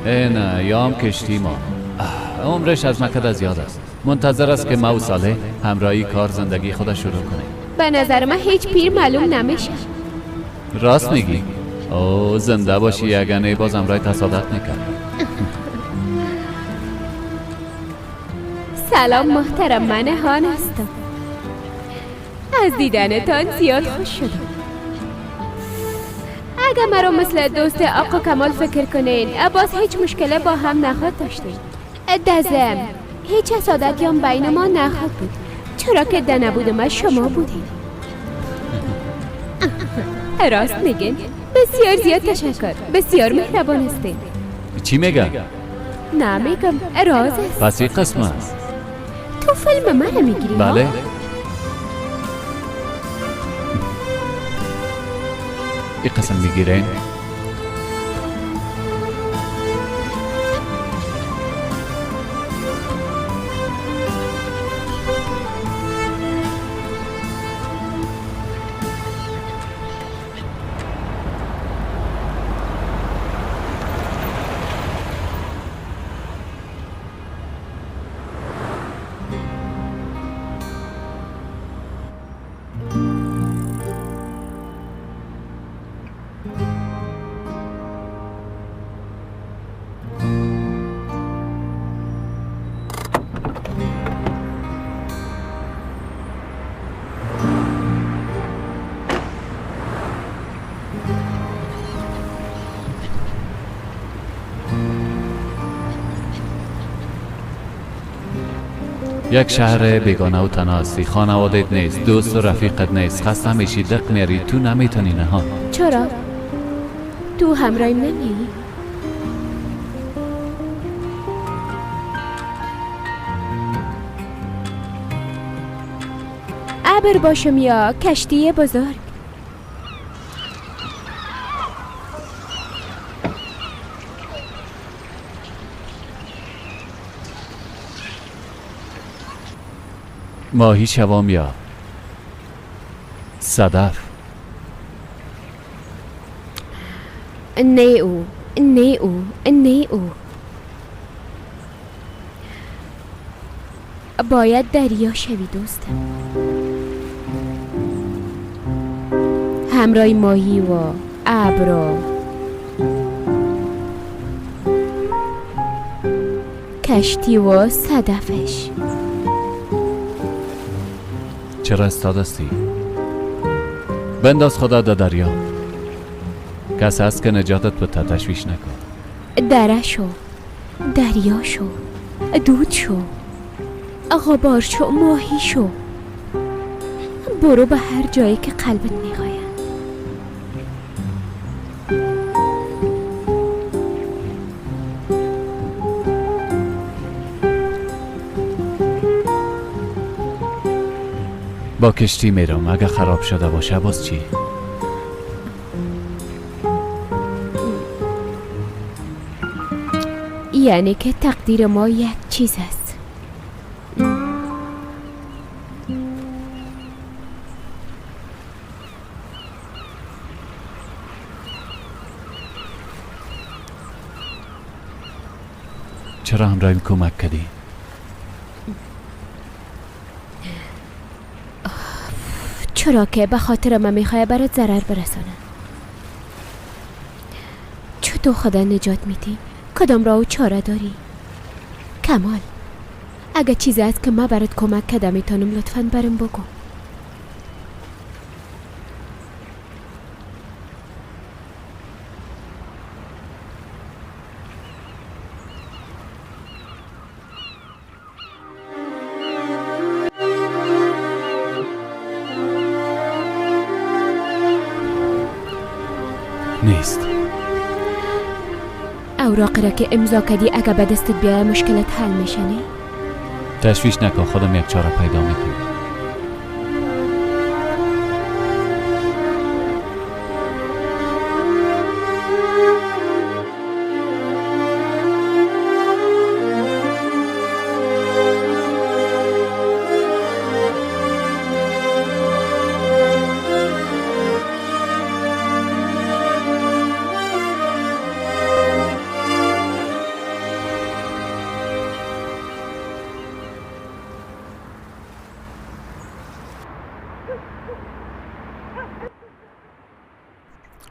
نه یام کشتی ما عمرش از مکد زیاد است. منتظر است که ما و صالح همراهی کار زندگی خودش شروع کنه. به نظر من هیچ پیر معلوم نمیشه. راست میگی. او زنده باشی، اگر نه باز همراه تصادف نکرد. سلام محترم، من هان هستم. از دیدنتان زیاد خوش شدم. اگر مرا مثل دوست آقا کمال فکر کنین، باز هیچ مشکله با هم نخواد داشتین. دزم هیچ حسادتی هم بین ما نخواد بود، چرا که ده نبود ما شما بودین. راست میگین. بسیار زیاد تشکر، بسیار مهربان هستین. چی میگم؟ نه میگم راز است. پس این قسم است. تو فیلم من میگیری؟ بله. این قسم میگیرین؟ یک شهر بیگانه و تنها هستی، خانوادت نیست، دوست و رفیقت نیست، خسته میشی، دق میاری، تو نمیتونی نهان. چرا؟ تو همراهیم نمیایی؟ ابر باشم یا کشتی بزرگ؟ ماهی شوام یا صدف؟ نه او، نه او، نه او. باید دریا شوی دوستم، همراه ماهی و ابر و کشتی و صدفش. چرا استاد هستی؟ بنداز خدا در دریا. کس هست که نجاتت به تشویش نکن. دره شو، دریا شو، دود شو، غبار شو، ماهی شو، برو به هر جایی که قلبت میخواید. با کشتی میرم، اگه خراب شده باشه باز چی؟ یعنی که تقدیر ما یک چیز است. چرا همراهیم کمک کردی؟ چرا که به خاطر من میخواه برات ضرر برسانه. چطور خدا نجات میدی؟ کدام راه و چاره داری؟ کمال، اگه چیزی هست که من برات کمک کردم میتونم لطفاً برم بگو. نیست. اوراقی را که امضا کردی اگه به دستت بیایه مشکلت حل میشه نه؟ تشویش نکن، خودم یک چاره پیدا میکنم.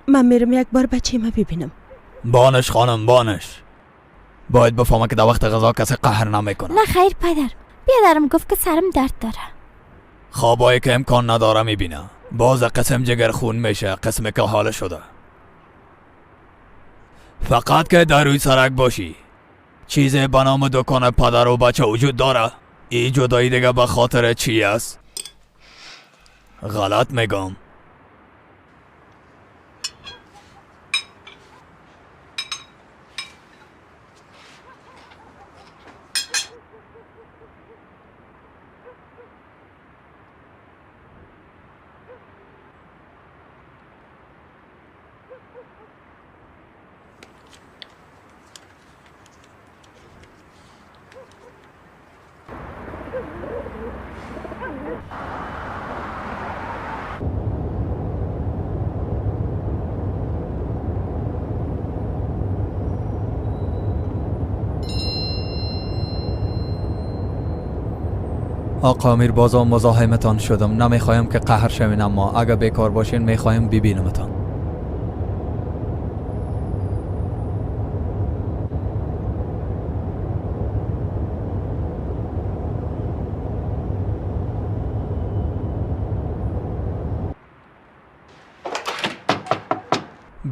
من میرم یک بار بچه ما ببینم. بانش خانم، بانش. باید بفهمه که در وقت غذا کسی قهر نمیکنه. نه خیر پدر، بیادرم گفت که سرم درد داره. خوابایی که امکان نداره میبینه. باز قسم جگر خون میشه، قسم که حال شده. فقط که در روی سرک باشی. چیزی به نام دکان پدر و بچه وجود داره. این جدایی دیگه به خاطر چی است؟ غلط میگم. آقا امیر، بازم مزاحمتان شدم. نمیخوایم که قهر شوین، اما اگه بیکار باشین میخوایم ببینمتان.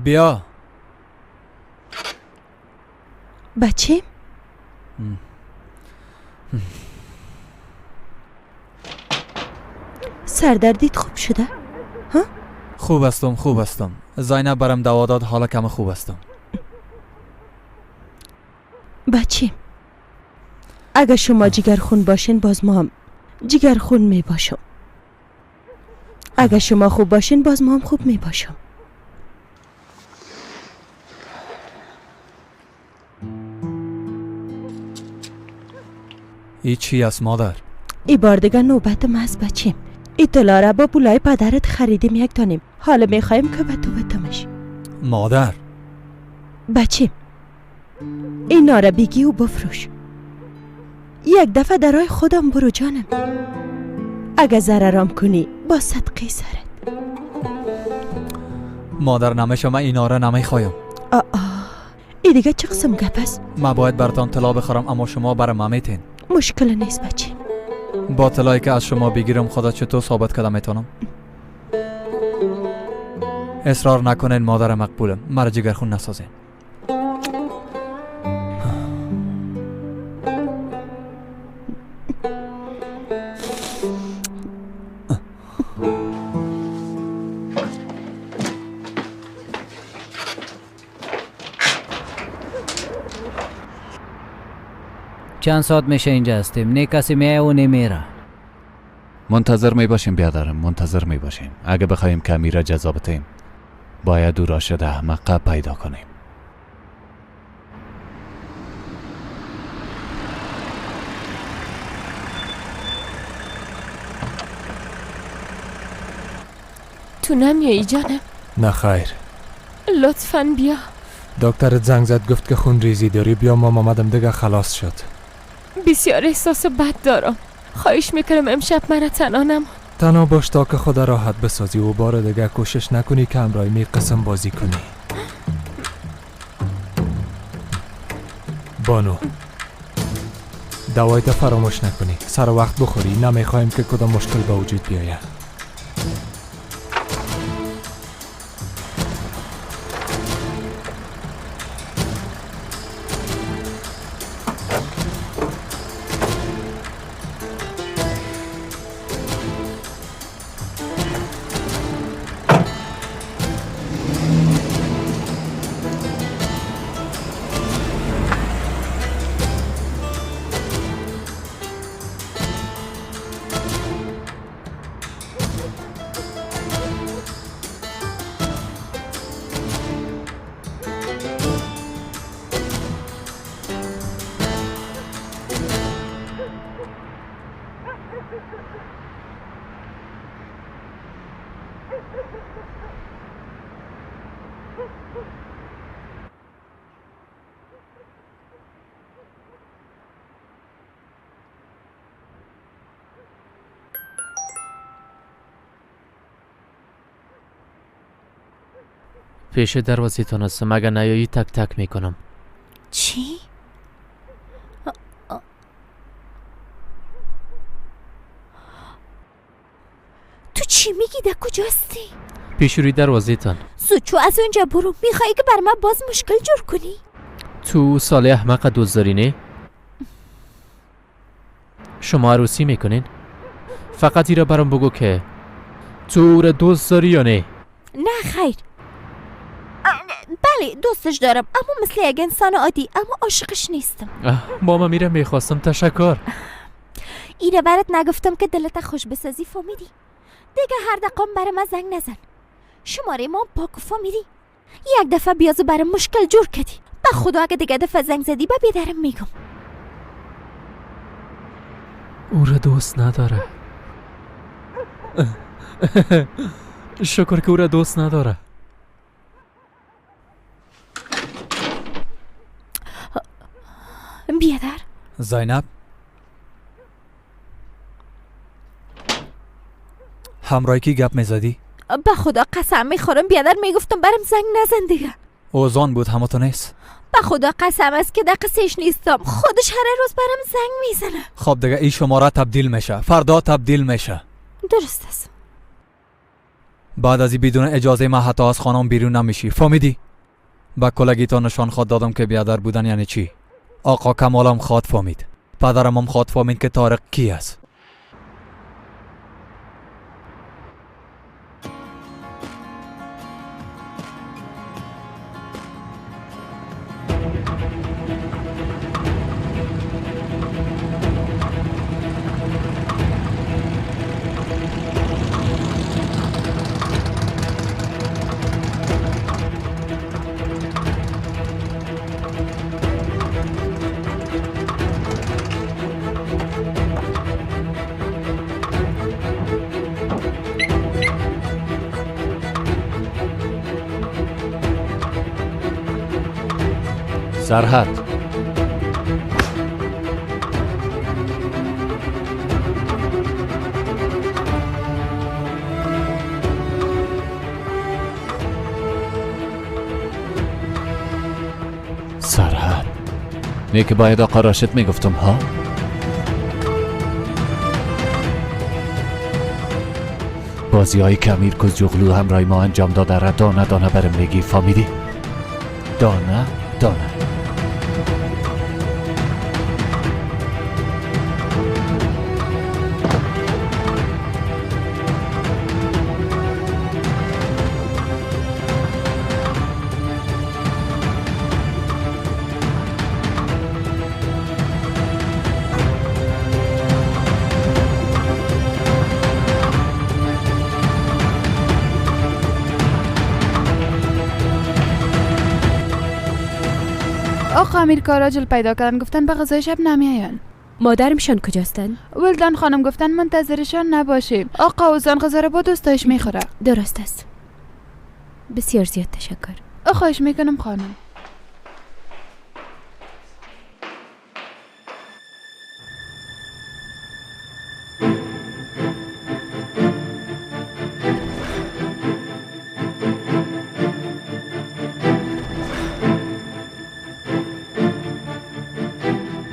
بیا بچه. سردردیت خوب شده؟ ها؟ خوب هستم، خوب هستم. زینب برم دوا داد، حالا کم خوب هستم. بچه، اگه شما جگرخون باشین باز ما هم جگرخون می باشم. اگه شما خوب باشین باز ما هم خوب می باشم. ای چی است مادر؟ ای بار دیگه نوبت ما است بچیم. ای طلا را با پولای پدرت خریدیم یک تانیم. حالا میخوایم که به تو بتمش. مادر بچیم، اینا را بگی و بفروش. یک دفعه درای خودم برو جانم. اگه ضررم کنی با صدقه سرت. مادر نمیشه، من اینا را نمیخوایم. آه، ای دیگه چه قسم گپ است؟ من باید براتان طلا بخرم، اما شما برام میتین. مشکل نیست بچه. با طلایی که از شما بگیرم خدا چطور ثابت کردم میتونم؟ اصرار نکنین مادر مقبولم، مرا جگرخون نسازین. چند ساعت میشه اینجا هستیم، نه کسی میایه و نه میره. منتظر میباشیم بیادرم، منتظر میباشیم. اگه بخوایم که امیر را جزا بتیم باید او راشد احمقه پیدا کنیم. تو نمیایی جانم؟ نه خیر. لطفاً بیا. دکتر زنگ زد گفت که خون ریزی داری، بیا. ما آمدم دیگه خلاص شد. بسیار احساس بد دارم. خواهش میکنم امشب مرا تنها نمان. تنها باش تا که خود راحت بسازی و بار دیگه کوشش نکنی که همراه می قسم بازی کنی. بانو دوایت فراموش نکنی، سر وقت بخوری، نمیخوایم که کدام مشکل به وجود بیاید. پیش دروازه تان هستم، اگر نیایی تک تک میکنم. چی؟ تو چی میگی؟ در کجاستی؟ پیش روی دروازه تان. زود چو از اونجا برو. میخوایی که بر من باز مشکل جور کنی؟ تو سال احمق دوست داری نه؟ شما عروسی میکنین؟ فقط ایرا برام بگو که تو او را دوست داری یا نه؟ نه خیر. بله دوستش دارم، اما مثل یک انسان عادی، اما عاشقش نیستم. ماما میرم میخواستم. تشکر. ایره برات نگفتم که دلت خوش بسازی، فهمیدی؟ دیگه هر دقیقه برای من زنگ نزن. شماره ما پاک فهمیدی؟ یک دفعه بیازو برای مشکل جور کردی. به خدا اگه دیگه دفعه زنگ زدی با بیدرم میگم. او را دوست نداره. شکر که او را دوست نداره. بیادر. زینب همراهی کی گپ میزدی؟ به خدا قسم میخورم بیادر، میگفتم برم زنگ نزن دیگه. اوزان بود همه تو نیست؟ به خدا قسم است که دقیقش نیستم، خودش هر روز برم زنگ میزنه. خب دیگه این شماره تبدیل میشه، فردا تبدیل میشه. درست است. بعد از این بدون اجازه من حتی از خانم بیرون نمیشی، فهمیدی؟ به کلگی تا نشان خواد دادم که بیادر بودن یعنی چی. آقا کمالم خواد فهمید، پدرم هم خواد فهمید که طارق کی است. سرحد سرحد نه که باید آقا راشد میگفتم ها؟ بازی های که امیر کزجوغلو همراه ما انجام داده را دانه دانه برم میگی، فهمیدی؟ دانه دانه. آقا امیر کار عاجل پیدا کردن، گفتن به غذای شب نمیآیند. مادرمشان کجاستن؟ ولدان خانم گفتن منتظرشان نباشیم. آقا اوزان غذا را با دوستایش میخوره. درست است. بسیار زیاد تشکر. خواهش میکنم خانم.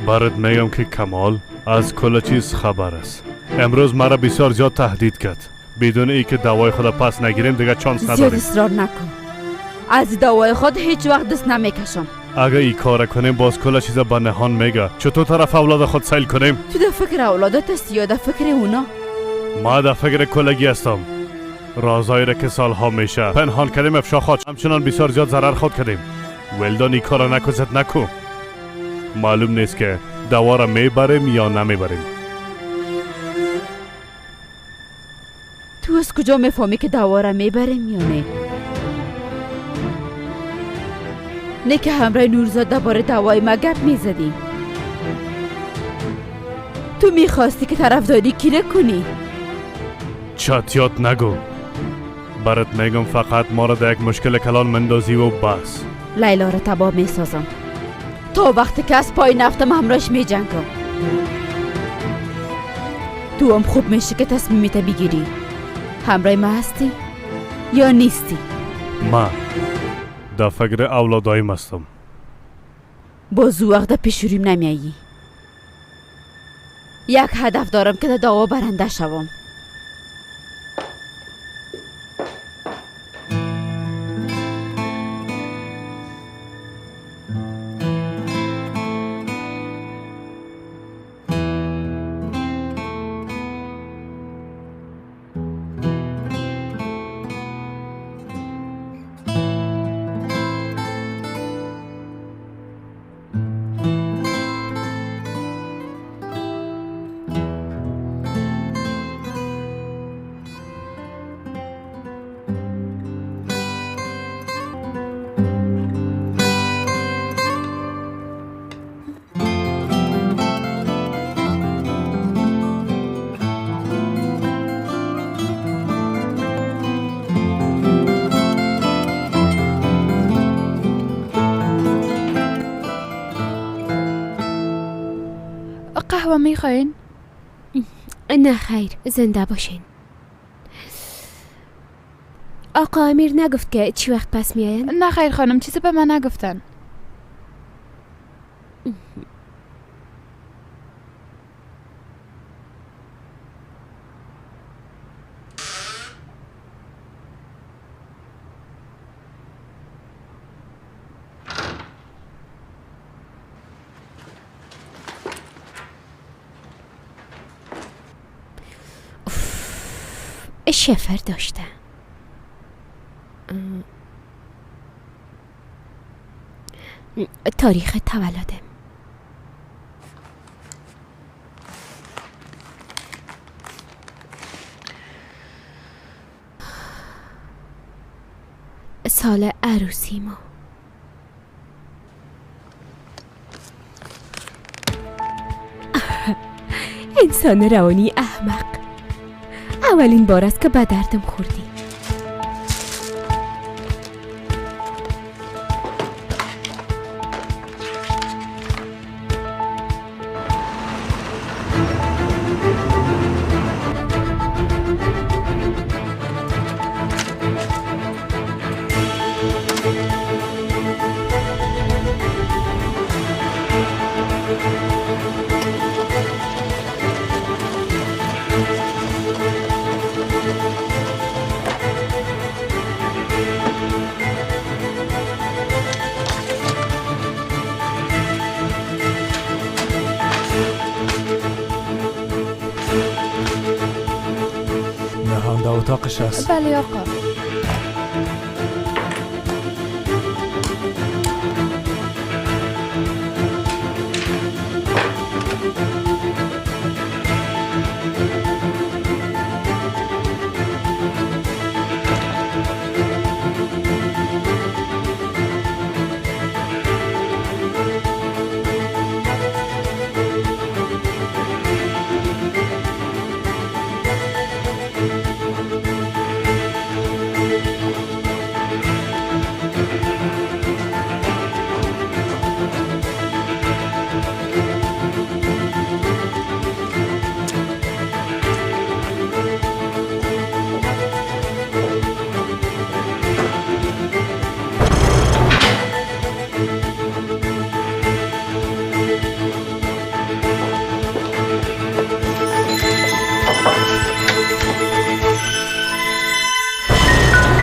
برات میگم که کمال از کل چیز خبر است. امروز مرا بسیار زیاد تهدید کرد. بدون ای که دوای خود پس نگیریم دیگه چانس نداریم. زیاد اصرار نکن. از دوای خود هیچ وقت دست نمیکشم. اگه ای کار کنیم باز کل چیز به نهان میگه. چطور طرف اولاد خود سیل کنیم؟ تو در فکر اولادت هستی یا در فکر اونا؟ ما در فکر کلگی هستم. رازایی را که سالها میشه پنهان کردیم افشا خواهد. همچنان بسیار زیاد ضرر خود کردیم. ولدان ای کار نکوزت نکو. معلوم نیست که دوا را میبریم یا نمیبریم. تو از کجا میفهمی که دوا را میبریم یا نه؟ نه که همراه نورزاد درباره دوای ما گپ میزدی. تو میخواستی که طرفداری کی کنی؟ چتیات نگو. برات میگم فقط ما را در یک مشکل کلان مندازی و بس. لیلا را تباه میسازم. تا وقتی که از پای نفتم همراهش می جنگم. تو هم خوب میشه که تصمیمت بگیری. همراه ما هستی یا نیستی؟ ما در فکر اولادایم هستم. باز او وقت پیشوریم نمیایی. یک هدف دارم که در دعوا برنده شوم. قهوه میخواین؟ نه خیر، زنده باشین. آقا امیر نگفت که چی وقت پس میاین؟ نه خیر خانم، چیزی به من نگفتن. شفر داشته. تاریخ تولدم سال عروسی ما. انسان روانی احمق. اولین بار است که به دردم خوردی. اتاقش است. بله آقا.